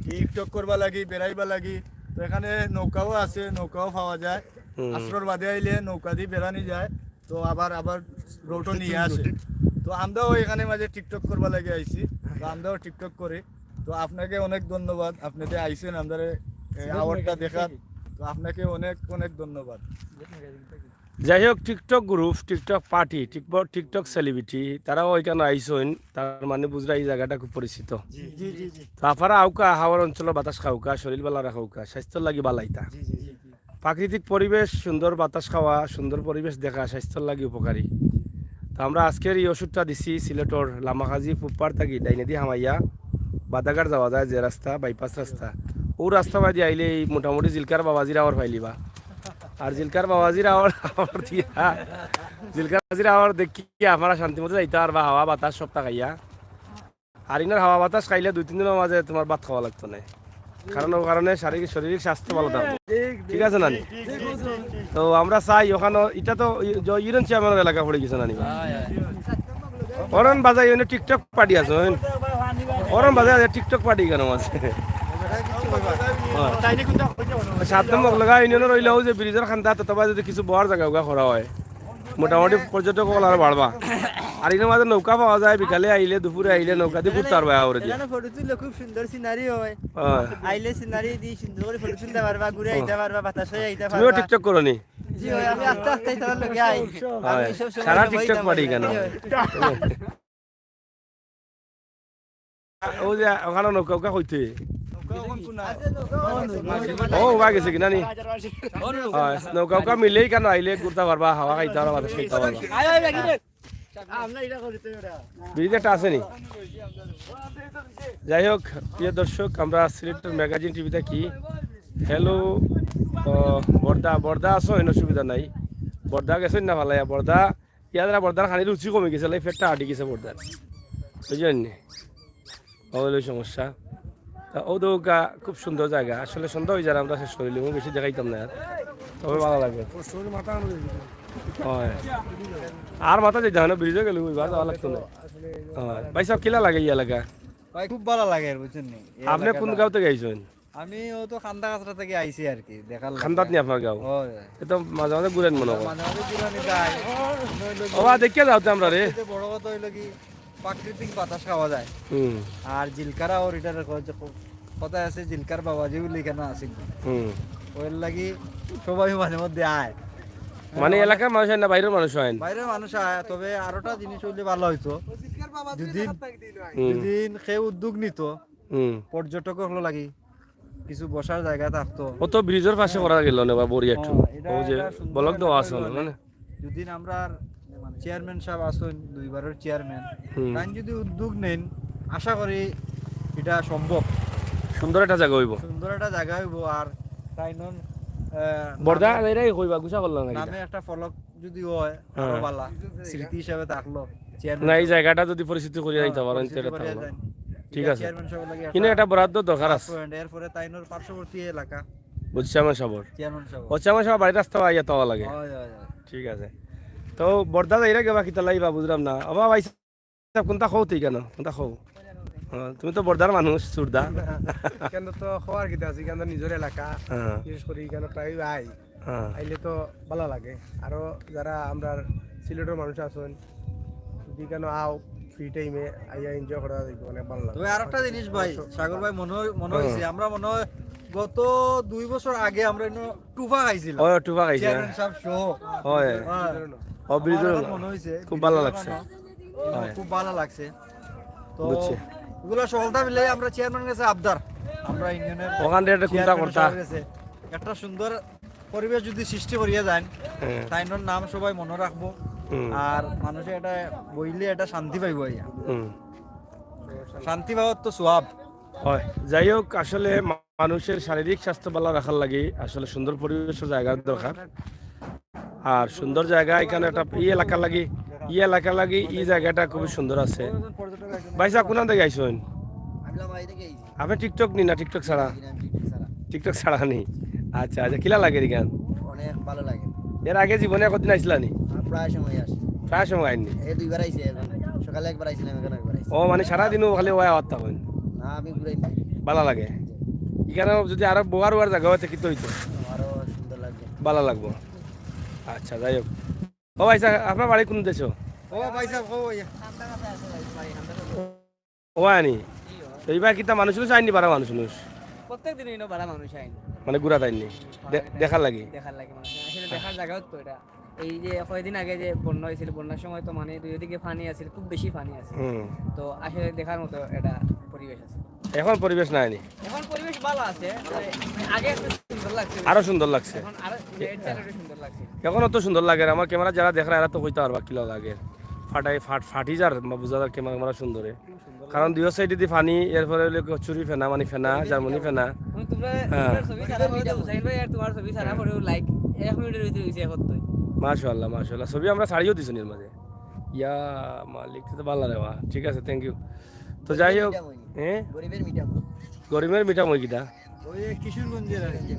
টিকটক করবা লাগি, বেড়াইবা লাগি। তো এখানে নৌকাও আছে, নৌকাও পাওয়া যায়। হুম। আশ্রর বাদে আইলে নৌকা দিয়ে বেড়ানি যায়। তো আবার, আবার রোডও নিয়ে আসে। তো আমরাও এখানে মাঝে টিকটক করবা লাগি আইছি। তো আমরাও টিকটক করি। তো আপনাকে অনেক ধন্যবাদ, আপনি যে আইছেন আমাদের এই হাওরটা দেখার। তো আপনাকে অনেক, অনেক ধন্যবাদ। যাই হোক, TikTok group, TikTok party, TikTok, TikTok celebrity, তারাও এখানে আইসইন, তার মানে বুঝরা এই জায়গাটা খুব পরিচিত। জি, জি, জি। তো আপনারা আউকা, হাওর অঞ্চলের বাতাস খাউকা, শরীর বালা রাখউকা, স্বাস্থ্যর লাগি বালাইতা। জি, জি, জি। প্রাকৃতিক পরিবেশ, সুন্দর বাতাস খাওয়া, সুন্দর পরিবেশ দেখা স্বাস্থ্যর লাগি উপকারী। তো আমরা আজকের এই ওষুধটা দিছি সিলেটর লামাকাজি ফুটপার থাকি ডাইনেদি হামাইয়া বাদাঘাট যাওয়া যায় যে রাস্তা, বাইপাস রাস্তা, ও রাস্তা বাদি আইলে এই মোটামুটি জিলকার বাবাজির আওয়ার পাইলিবা। আর জিলকার বাবাজির আওয়ার, আওয়ার দিয়া, জিলকার বাবাজির আওয়ার দেখি আপনারা শান্তি মতো যাইতা পারবা, হাওয়া বাতাস সব তাকাইয়া। আর ইনার হাওয়া বাতাস খাইলে দুই তিন দিনের মাঝে তোমার ভাত খাওয়া লাগতো না, কারণ ও কারণে শারীরিক, শারীরিক স্বাস্থ্য ভালো থাকবে। ঠিক আছে না নি? তো আমরা চাই ওখানে, এটা তো ই-, জ-, ইউনিয়ন চেয়ারম্যানের এলাকা পড়ে গেছে না নি? অরণ বাজাই ওনে টিকটক পার্টি আছে, ওন। গরম বাজে আছে, TikTok party কেন আছে? সাত নম্বর লগা ইউনিয়নের রইলেও যে ব্রিজের খান্দাত, তবে যদি কিছু বওয়ার জাগা উগা করা হয়, মোটামুটি পর্যটক অকল আরো বাড়বা। আর ইনো মাঝে নৌকা পাওয়া যায়, বিকালে আইলে, দুপুরে আইলে নৌকা দি ঘুরতে পারবা আওরে দিয়া। এখানে ফটো তুললে খুব সুন্দর সিনারি হয়। হ্যাঁ। আইলে সিনারি দি সুন্দর করে ফটো তুলতে পারবা, ঘুরে আইতে পারবা, বাতাস হয়ে আইতে পারবা। তুমিও TikTok করো নি? জি ভাই, আমি আস্তে আস্তে তার লগে আই। হ্যাঁ। আমি সব সময় সারা TikTok party কেন? ও যে ওখানে নৌকা উকা কইতে। ও, ওবা গেছে কিনা নি? হ্যাঁ, নৌকা উকা মিলেই কেন আইলে ঘুরতে পারবা, হাওয়া খাইতে পারবা, বাতাস খাইতে পারবা। ব্রিজ একটা আছে নি? যাই হোক, প্রিয় দর্শক, আমরা সিলেটের ম্যাগাজিন টিভি থাকি। হ্যালো, তো বর্দা, বর্দা আছো, অন্য অসুবিধা নাই। বর্দা গেছেন না ফালাইয়া, বর্দা ইয়াদারা বর্দার খানির রুচি কমে গেছে, লাই পেটটা আটি গেছে বর্দার, বুঝলেন নি? ওই সমস্যা। তা ও দৌকা খুব সুন্দর জায়গা, আসলে সন্ধ্যা হয়ে যার আমরা শেষ করিলি, বেশি দেখাইতাম না আর, তবে ভালো লাগে। হয়। আর মাথা যেতে হয় না, ব্রিজে গেলে ওই ভালো লাগতো না। হয়। ভাই সাহেব, কিলা লাগে এই এলাকা? ভাই, খুব ভালো লাগে, বুঝছেন নি? এই আপনি কোন এলাকাটা। গাঁও থেকে আইছেন? আমি ও তো খান্দা কাছড়া থেকে আইছি আর কি, দেখার লাগি। খান্দাত নি আপনার গাঁও? হয়, হয়। এ তো মাঝে মাঝে ঘুরেন মনে হয়। মাঝে মাঝে ঘুরানি যায়। অন্য হইলো কি, ওবা দেখিয়া যাও তো আমরা রে। সবচেয়ে বড় কথা হইলো কি, প্রাকৃতিক বাতাস খাওয়া যায়। হুম। আর জিলকারা ওর এটার ক-, যে ক-, কথা আছে, জিলকার বাবাজি বলে এখানে আছে। হুম। ওর লাগি সবাই মাঝে মধ্যে আয়। মানে আমার এলাকার মানুষ আইন না, বাইরের মানুষ আইন? বাইরের মানুষ আয়, তবে আরোটা জিনিস হইলে ভালো হইতো। যদি, হুম। যদি কেউ উদ্যোগ নিত, হুম। পর্যটক হলো লাগি, কিছু বসার জায়গা থাকতো। ও তো ব্রিজের পাশে হ্যাঁ। করা গেল না বা বড়ি একটু। হ্যাঁ, এটা ও যে একটা সুন্দর ব্লক দেওয়া এলাকা আছে হইলো না, লাগলে। মানে? যদি আমরা চেয়ারম্যান সাহেব আছেন, দুইবারের চেয়ারম্যান, হুম। তাই যদি উদ্যোগ নেন, আশা করি এটা সম্ভব। সুন্দর একটা জায়গা হইব। সুন্দর একটা জায়গা হইব। আর তাই নন, আহ, বর্দা নামে, এরাই কইবা, গুছা করলাম না নামে কিতা? একটা ফলক যদি হয়, আরো হ্যাঁ। বালা। স্মৃতি হিসাবে থাকলো। চেয়ারম্যান না, এই সাহেব। জায়গাটা যদি পরিচিতি করিয়া হ্যাঁ, দিতে পারেন, পরিচিতি তাহলে করিয়া থাকলো। দেন। ঠিক এটা আছে। চেয়ারম্যান সাহেব লাগে একটা কিনে একটা বরাদ্দ দরকার আছে। পয়েন্ট, এরপরে তাইনোর পার্শ্ববর্তী এলাকা। বুঝছি আমার সবর। চেয়ারম্যান সাহেব। ও, চেয়ারম্যান সাহেব বাড়ির রাস্তা আইয়া তো লাগে। হয়, হয়, হয়। ঠিক আছে। তো বর্দা যাইরা গেবা কিতা লাইবা বুঝলাম না। ও ভাই সাহেব, কোনটা কও তুই কেন? কোনটা কও? হ্যাঁ, তুমি তো বর্দার মানুষ, সুরদা। কেন তো খবর কিতা আছে, কেন নিজের এলাকা। হ্যাঁ। বিশেষ করে কেন প্রায় আই। হ্যাঁ। আইলে তো ভালো লাগে। আরো যারা আমরা সিলেটের মানুষ আছেন, যদি কেন আও, ফ্রি টাইমে আইয়া এনজয় করা যাইব, অনেক ভালো লাগে। তবে আরো একটা জিনিস ভাই, অবশ্য সাগর ভাই মনে হয়, মনে হ্যাঁ। হয়েছে, আমরা মনে হয় গত দুই বছর আগে আমরা এনে টুফা খাইছিলাম। ওই টুফা খাইছি, চেয়ারম্যান হ্যাঁ। সাহেব সহ। হয়। হ্যাঁ। ও, আমার বিরিজের এখন মনে হয়েছে, খুব ভালো বিরিজের লাগছে। ওখানে হয়। খুব ভালো লাগছে। তো বুঝছি। এগুলা সহলতা মিলে আমরা চেয়ারম্যান গেছে আবদার। আমরা ইউনিয়নের ওখান থেকে একটা কুন্তা চেয়ারম্যান করতা। সাহেব গেছে। একটা সুন্দর পরিবেশ যদি সৃষ্টি করিয়া যান, হ্যাঁ। তাইনোর নাম সবাই মনে রাখবো। হুম। আর মানুষে এটা বইলে এটা শান্তি পাইবো আইয়া। হুম। শান্তি পাওয়ার তো সওয়াব। হয়। যাই হোক, আসলে মা-, মানুষের শারীরিক স্বাস্থ্য ভালো রাখার লাগি আসলে সুন্দর পরিবেশ ও জায়গার দরকার। আর সুন্দর জায়গা এখানে একটা ই এলাকা লাগি, ই এলাকা লাগি, ই জায়গাটা খুবই সুন্দর আছে। ভাই সাহেব, কোন থেকে আইছেন? আমি লামাই থেকে আইছি। আপনি TikTok নি না TikTok ছাড়া? জি, না, আমি TikTok ছাড়া। TikTok ছাড়া নি? আচ্ছা, আচ্ছা, কিলা লাগে এখান? অনেক ভালো লাগে। এর আগে জীবনে কতদিন আইছিলা নি? আমরা প্রায় সময় আসি। প্রায় সময় আইনি? এই দুইবার আইছি এখন। সকালে একবার আইছিলাম, এখন একবার আইছি। ও, মানে সারাদিনও খালি ওয়া আওয়াত তখন? না, আমি ঘুরাই নাই। ভালো লাগে? এখানে যদি আরো বোয়ার ওয়ার জায়গা হইতে কিতা হইতো? আরো সুন্দর লাগবে। ভালো লাগবো। আচ্ছা, যাই হোক। ও ভাই সাহেব, আপনার বাড়ি কোন দেশে? ও ভাই সাহেব, ও ভাই। ও আনি? তো এইবার কিতা মানুষ উনুষ আইনি, বারা মানুষ উনুষ? প্রত্যেক দিন ইনো বারা মানুষ আইন। মানে ঘুরা তাইনি? দে-, দেখার লাগি? দেখার লাগি মানুষ। আসলে দেখার জায়গাও তো এটা। এই যে কয়দিন আগে যে বন্যা হয়েছিল, বন্যার সময় তো মানে দুই দিকে পানি আছিল, খুব বেশি পানি আছিল। হুম। তো আসলে দেখার মতো এটা পরিবেশ আছে। এখন পরিবেশ নাই নি? এখন পরিবেশ ভালো আছে, মানে আগে একটু সুন্দর লাগছে। আরো সুন্দর লাগছে। এখন আরো এর চেয়ে আরো সুন্দর লাগছে। এখন অত সুন্দর লাগে না। আমার ক্যামেরা যারা দেখরা, এরা তো কইতা পারবা কিলা লাগে। ফাটাই ফাট, ফাটি যার, বুঝা যার ক্যামেরা, ক্যামেরা সুন্দরে। খুব সুন্দর কারণ লাগে। দুই সাইডে দি পানি, এরপরে হইলে কচুরি ফেনা, মানে ফেনা, জার্মানি ফেনা। মানে তোমরা, হ্যাঁ। তোমরা ছবি ছাড়া video, হুসাইন ভাই আর তোমার ছবি ছাড়া হ্যাঁ। পরেও like এক মিনিটের ভিতরে হইছে এখন তো। মাশাআল্লাহ, মাশাআল্লাহ। ছবি আমরা ছাড়িও দিছি এর মাঝে। ইয়া মালিক, তো ভালো রে বা। ঠিক আছে, thank you। তো যাই হোক, মিঠা মই। হ্যাঁ? গরিবের মিঠা মই। গরিবের মিঠা মই কিতা? ওই যে কিশোরগঞ্জের আর কি।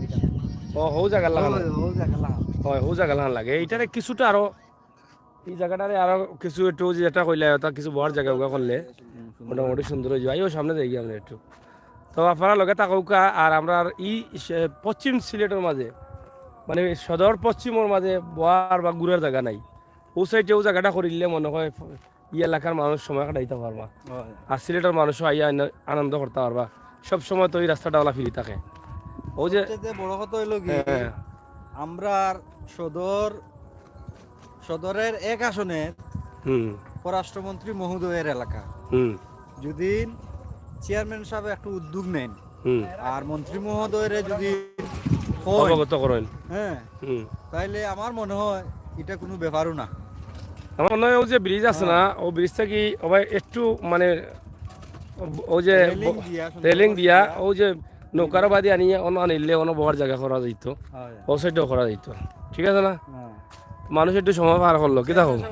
ও, হৌ জায়গা লাগানো। হৌ, হৌ জায়গা লাগানো। হয়, হৌ জায়গা লাগানো লাগে। এইটারে কিছুটা আরো, এই জায়গাটারে আরো কিছু একটু যেটা কইলে, ওটা কিছু বহার জায়গা ওগা করলে, হুম। মোটামুটি সুন্দর অইযিবো। আইও সামনে যাইগি আমরা একটু। তো আপনারা লগে থাকউক্কা, আর আমরার ই সে-, পশ্চিম সিলেটর মাঝে, মানে সদর পশ্চিমর মাঝে বওয়ার বা ঘুরার জাগা নাই। অউ সাইডে অউ জাগাটা করিলে মনে অয় ই এলাকার মানুষ সময় কাটাইতা পারবা। অয়। আর সিলেটর মানুষও আইয়া আন-, আনন্দ করতা পারবা। সব সময় তো ই রাস্তাটা অলা free থাকে। অউ যে সবচেয়ে বড় কথা অইলো কি, হ্যাঁ। আমরার সদর, সদরের এক আসনের হুম। পররাষ্ট্রমন্ত্রী মহোদয়ের এলাকা। হুম। যদি চেয়ারম্যান সাহেব একটু উদ্যোগ নেন হুম। আর মন্ত্রী মহোদয়রে যদি কইন, অবগত করেন। হ্যাঁ, হুম। তাইলে আমার মনে অয় ইটা কুনু ব্যাপারও না। আমার মনে অয় অউ যে bridge আছে না, অউ bridge থাকি অবায় একটু মানে অউ যে railing দিয়া, সুন্দর railing করি দিয়া, দিয়া। অউ যে নৌকার বাদে আনিয়া অনো আনিলে অনো বওয়ার জাগা করা যাইতো, অয়। অউ সাইডেও করা যাইতো, ঠিক আছে না? হ্যাঁ। মানুষ একটু সময় পার করলো, কিতা কও?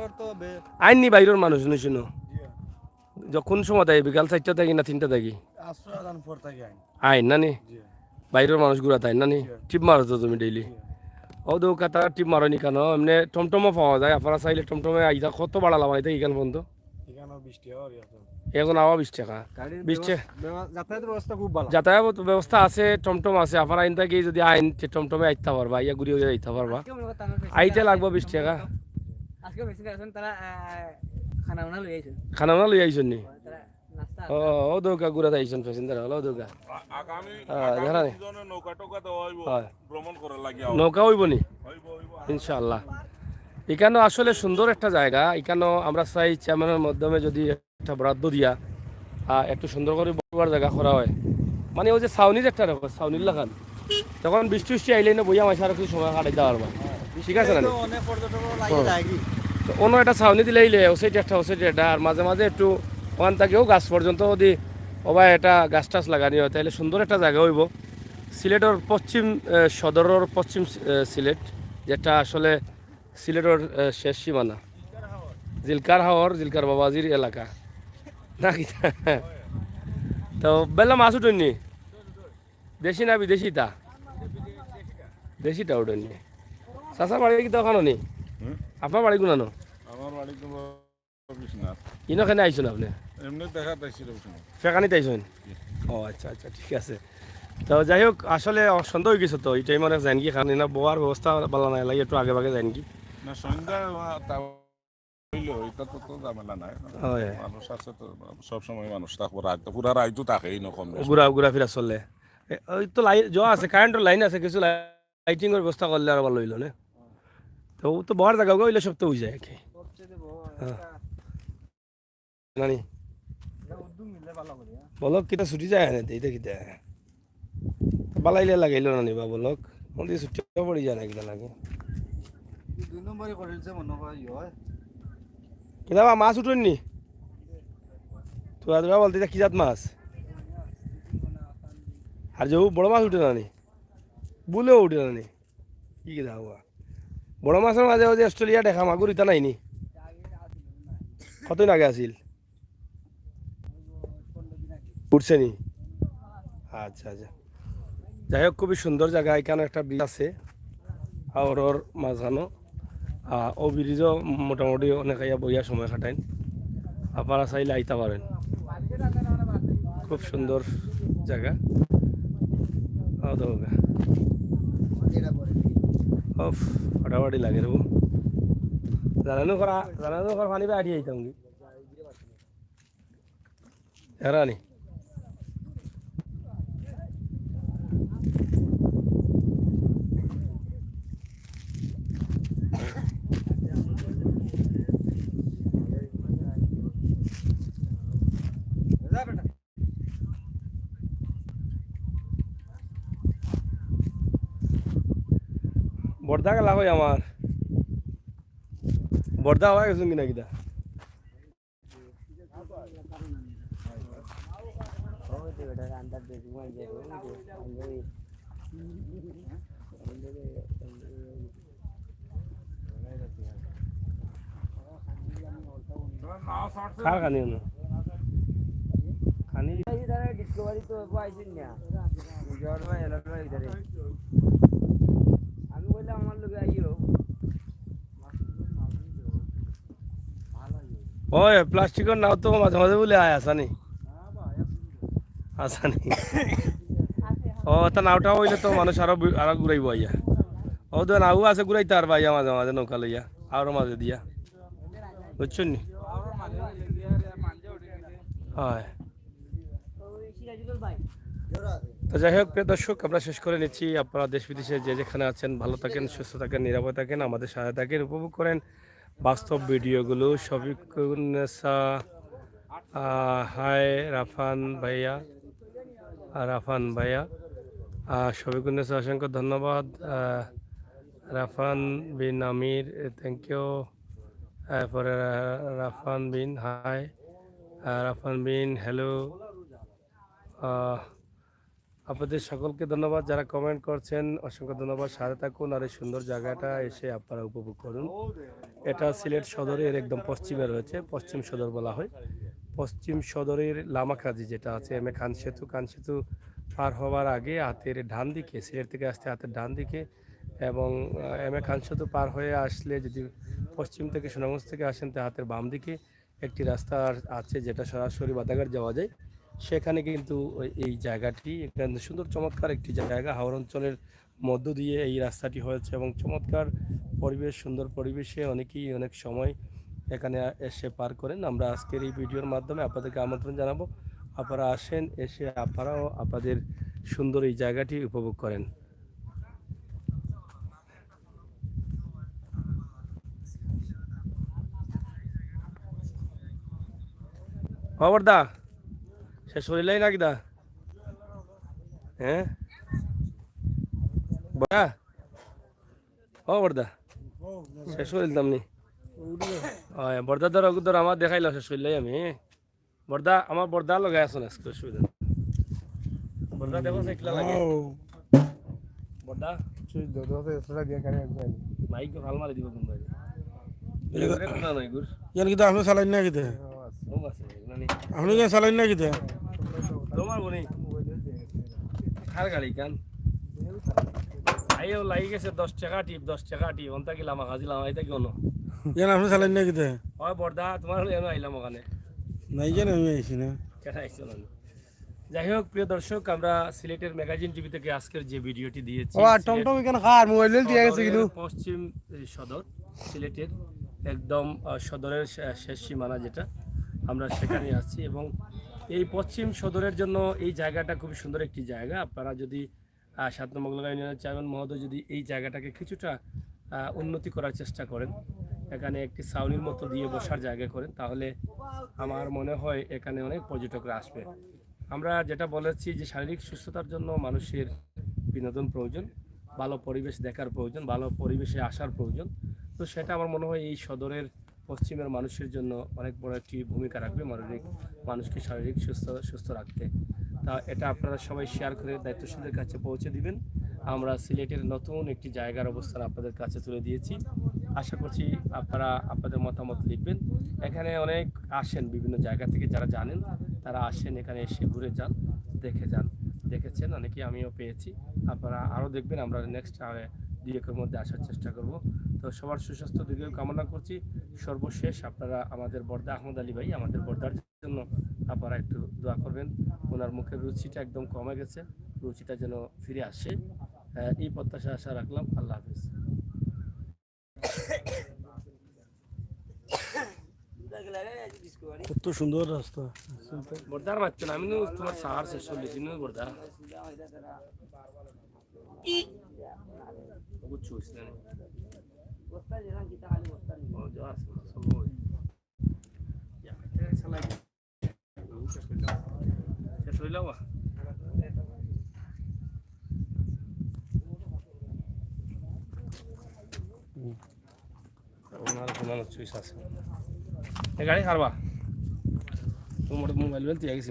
আইন নি বাইরর মানুষ নি, হুনো। যখন সময় দেয়, বিকাল চাইরটা থাকি না তিনটা থাকি? আশ্রয় আদান পর থাকি আইন। আইন না নি? জি। বাইরর মানুষ ঘুরাত আইন না নি? জি। টিপ মারো তো তুমি daily? জি। অউ দেউক্কা তারা টিপ মারো নি কেনে? এমনে টমটমও পাওয়া যায়, আপনারা চাইলে টমটমে আইতা, কত ভাড়া লাগাইতা ইখান পর্যন্ত? ইখানো বিশ টেকা করি এখন। এখন আবার বিশ টেকা। গাড়ির বিশ টেকা। ব্যবস্থা, ব্যব-, যাতায়াতের ব্যবস্থা খুব ভালা। যাতায়াত ব্যবস্থা আছে, টমটম আছে, আপনারা ইন থাকি যদি আইন, তে টমটমে আইতা পারবা, আইয়া ঘুরি ঘুরি যাইতা পারবা। আজকে মনে হয় তারা আইতে লাগবো বিশ টেকা। আজকে বেশি আছেন তারা, আহ, খানা উনা লই আইছেন। খানা উনা লই আইছেন নি? তারা নাস্তা ও, অউ দেউক্কা ঘুরাত আইছেন passenger অকল, অউ দেউক্কা। আ-, আগামী, হ্যাঁ, আগামী দেখা নাই। Season-এ নৌকা টোকা দেওয়া অইবো, হ্যাঁ। ভ্রমণ করা লাগিয়া। নৌকা অইবো নি? অইবো, অইবো। ইনশাআল্লাহ। ইখানো আসলে সুন্দর একটা জাগা। ইখানো আমরা চাই চেয়ারম্যানের মাধ্যমে যদি একটা বরাদ্দ দিয়া, আ, একটু সুন্দর করি বওয়ার জাগা করা অয়। মানে অউ যে ছাউনির একটা রেখো, ছাউনির লাখান। তখন বৃষ্টি উষ্টি আইলে না বইয়া মাসে আরো কিছু সময় কাটাইতা পারবা। ঠিক আছে না? তো অনেক পর্যটক লাগে হুম। যায়গি। তো অনো একটা ছাউনি দিলাইলে, অউ সাইডে একটা, অউ সাইডে একটা, আর মাঝে মাঝে একটু অখান থাকিও গাছ পর্যন্ত যদি অবায় একটা গাছ টাছ লাগানি অয়, তাইলে সুন্দর একটা জাগা অইবো। সিলেটর পশ্চিম, এ, সদরর পশ্চিম, এ, সিলেট, যেটা আসলে সিলেটর, এ, শেষ সীমানা। জিলকার হাওর, জিলকার বাবাজির এলাকা। না কিতা? তো বেলা মাছ উঠইন নি? দেশি না বিদেশি তা? দেশিটা উঠইন নি। চাচার বাড়ি কিতা অখানো নি? হুম? আপনার বাড়ি কুনানো? আমার বাড়ি তো বিশ্বনাথ। ইনো কেনে আইছইন আপনে? এমনে দেখাত আইছি রবিশঙ্কর। ফেকানিত আইছইন? জি। ও আচ্ছা, আচ্ছা, ঠিক আছে। তো যাই হোক, আসলে অ-, সন্ধ্যা অইগেছে তো, ই টাইমে অনেক যাইনগি, কারণ ইনো বওয়ার ব্যবস্থা ভালা নাই, লাগি একটু আগে ভাগে যাইনগি। না, সন্ধ্যা, আ, তা অইলো, ইটা তো, তো ঝামেলা নাই। হয়। মানুষ আছে তো, সব সময় মানুষ থাকবো, রাইত তো, পুরা রাইত তো থাকেই না কম বেশি। ঘুরা, ঘুরাফিরা চলে। এ, ওই তো লাই-, জ আছে, কারেন্টর লাইন আছে, কিছু lighting-র ব্যবস্থা করলে আরো ভালা অইলো না? তো, তো বওয়ার জাগা অইলে সব তো অই যায় আর কি। হ্যাঁ। নানি? বলক কিতা ছুটি যায় না, ইটা কিতা? বালাইলে লাগাইলো না নি বা বলক? ওদি ছুটি পড়ি যায় না কিতা লাগে? দুই নম্বরে করিলছে মনে হয়, ই হয়। কিতা বা মাছ উঠইন নি? তোরা, তোরা বলতে ইটা কি জাত মাছ? আর যে ও বড় মাছ উঠে না নি? বুলেও উঠে না নি? কি কিতা হওয়া? বড় মাছর মাঝে ওই যে অস্ট্রেলিয়া দেখা মাগুর ইতা নাই নি? কতদিন আগে আছিল? উঠছে নি? আচ্ছা, আচ্ছা। যাই হোক, খুবই সুন্দর জাগা। এখানে একটা bridge আছে হাওরর মাঝখানো। আহ, ও bridge-ও মোটামুটি অনেক আইয়া বইয়া সময় কাটাইন। আপনারা চাইলে আইতা পারেন। খুব সুন্দর জাগা। আও দেখো গা। উফ, ফাটাফাটি লাগে রে। জানানো করা, জানানো করা পানি বা আটি আইতাম কি? এরা নি। বর্দা গেলা কই আমার? বর্দা হওয়া গেছুন কিনা কিতা? কার খানি হলো? খানি? এই তারা Discovery তো পাইছেন না। জোয়ার ভাই, এলার ভাই, ইধারে। আমি কইলাম, "আমার লগে আইও।" ওই প্লাস্টিকর নাও তো মাঝে মাঝে বুলে আয়, আসানি। আসানি। ও, তা নাওটা অইলে তো মানুষ আরো বি-, আরো ঘুরাইবো আইয়া। ও তো নাও আছে ঘুরাইতে পারবা আইয়া মাঝে মাঝে নৌকা লইয়া, আরো মাঝে দিয়া। বুঝছইন নি? হয়। তো যাই হোক, প্রিয় দর্শক, আমরা শেষ করে নিচ্ছি। আপনারা দেশ বিদেশে যে যেখানে আছেন, ভালো থাকেন, সুস্থ থাকেন, নিরাপদ থাকেন, আমাদের সাথে থাকেন, উপভোগ করেন বাস্তব ভিডিওগুলো। শফিকুন্নেসা, আহ, হাই রাফান ভাইয়া, আহ, রাফান ভাইয়া, আহ, শফিকুন্নেসা, অসংখ্য ধন্যবাদ। আহ, রাফান বিন আমির, thank you। এরপরে রা-, রাফান বিন, হাই। আহ, রাফান বিন, হ্যালো। আহ, আপনাদের সকলকে ধন্যবাদ, যারা কমেন্ট করছেন, অসংখ্য ধন্যবাদ। সাথে থাকুন আর এই সুন্দর জায়গাটা এসে আপনারা উপভোগ করুন। এটা সিলেট সদরের একদম পশ্চিমে রয়েছে, পশ্চিম সদর বলা হয়। পশ্চিম সদরের লামাকাজি যেটা আছে, এম এ খান সেতু, খান সেতু পার হওয়ার আগে হাতের ডান দিকে, সিলেট থেকে আসতে হাতের ডান দিকে, এবং, আহ, এম এ খান সেতু পার হয়ে আসলে যদি পশ্চিম থেকে সুনামগঞ্জ থেকে আসেন, তা হাতের বাম দিকে একটি রাস্তা আর আছে, যেটা সরাসরি বাদাঘাট যাওয়া যায়। সেখানে কিন্তু ওই, এই জায়গাটি, এখানে সুন্দর চমৎকার একটি জায়গা, হাওর অঞ্চলের মধ্য দিয়ে এই রাস্তাটি হয়েছে এবং চমৎকার পরিবেশ, সুন্দর পরিবেশে অনেকেই অনেক সময় এখানে এসে পার করেন। আমরা আজকের এই ভিডিওর মাধ্যমে আপনাদেরকে আমন্ত্রণ জানাবো, আপনারা আসেন, এসে আপনারাও আপনাদের সুন্দর এই জায়গাটি উপভোগ করেন। খবর দা, শেষ করিলাই না কিতা? হ্যাঁ, বড়া, ও বড়দা, শেষ করে দিতাম নি। ওই বড়দা ধরো, ধরো, আমার দেখাইলাও, শেষ করলাই আমি। বড়দা, আমার বড়দা লগে আছো না, আজকে অসুবিধা নাই। বড়দা দেখো, সে কিলা লাগে। ও। বড়দা। সেই দরজা এক্সট্রা দিয়ে কানে একবার। মাইক তো ফাল মারি দিব কোন ভাই। এগুলো কোন নাই গুর। ইয়ান কিতা আপনি চালাইন না কিতা? ও আছে, এগুলো নেই। আপনি কিতা চালাইন না কিতা? তোমার বনি। কার গাড়ি কান? আইও লাগি গেছে দশ টাকা টিপ, দশ টাকা টিপ। অন্তা কি লামা খাজি লামা, এটা কি অনো? ইয়ান আপনি চালাইন না কিতা? ওই বড়দা, তোমার হলে এনে আইলাম ওখানে। নাই জানি, আমি আইছি না। কেন আইছো না? যাই হোক, প্রিয় দর্শক, আমরা সিলেটের ম্যাগাজিন টিভি থেকে আজকের যে ভিডিওটি দিয়েছি, ও, আর সিলেট টমটম এখানে কার? মোবাইল দিয়ে গেছে সদরের কিন্তু। পশ্চিম, এই সদর, সিলেটের একদম, আহ, সদরের শে-, শেষ সীমানা যেটা, আমরা সেখানে আছি। এবং এই পশ্চিম সদরের জন্য এই জায়গাটা খুবই সুন্দর একটি জায়গা। আপনারা যদি, আহ, সাত নম্বর গোলাঘাট ইউনিয়নের চেয়ারম্যান মহোদয় যদি এই জায়গাটাকে কিছুটা, আহ, উন্নতি করার চেষ্টা করেন, এখানে একটি ছাউনির মতো দিয়ে বসার জায়গা করেন, তাহলে আমার মনে হয় এখানে অনেক পর্যটকরা আসবে। আমরা যেটা বলেছি যে শারীরিক সুস্থতার জন্য মানুষের বিনোদন প্রয়োজন, ভালো পরিবেশ দেখার প্রয়োজন, ভালো পরিবেশে আসার প্রয়োজন। তো সেটা আমার মনে হয় এই সদরের পশ্চিমের মানুষের জন্য অনেক বড় একটি ভূমিকা রাখবে, শারীরিক, মানুষকে শারীরিক সুস্থ, সুস্থ রাখতে। তা এটা আপনারা সবাই শেয়ার করে দায়িত্বশীলদের কাছে পৌঁছে দিবেন। আমরা সিলেটের নতুন একটি জায়গার অবস্থান আপনাদের কাছে তুলে দিয়েছি। আশা করছি আপনারা আপনাদের মতামত লিখবেন। এখানে অনেক আসেন বিভিন্ন জায়গা থেকে, যারা জানেন তারা আসেন, এখানে এসে ঘুরে যান, দেখে যান, দেখেছেন অনেকেই, আমিও পেয়েছি। আপনারা আরও দেখবেন, আমরা নেক্সট দুই একের মধ্যে আসার চেষ্টা করব। তো সবার সুস্বাস্থ্য দীর্ঘায়ু কামনা করছি। সর্বশেষ আপনারা আমাদের বর্দা আহমদ আলী ভাই, আমাদের বর্দার জন্য আপনারা একটু দোয়া করবেন। ওনার মুখের রুচিটা একদম কমে গেছে, রুচিটা যেন ফিরে আসে, আহ, এই প্রত্যাশা আশা রাখলাম। আল্লাহ হাফিজ। কত সুন্দর রাস্তা। বর্দার বাচ্চা না, আমি নু তোমার সাহার শেষ করলি, চিনো বর্দা? বুঝছো, বুঝলে না? ও, যা আছে, সব ওই। শেষ হইল বা? ওনার কোনো চুইস আছে। এ গাড়ি খারবা? তোমার মোবাইল বেলতে গেছি।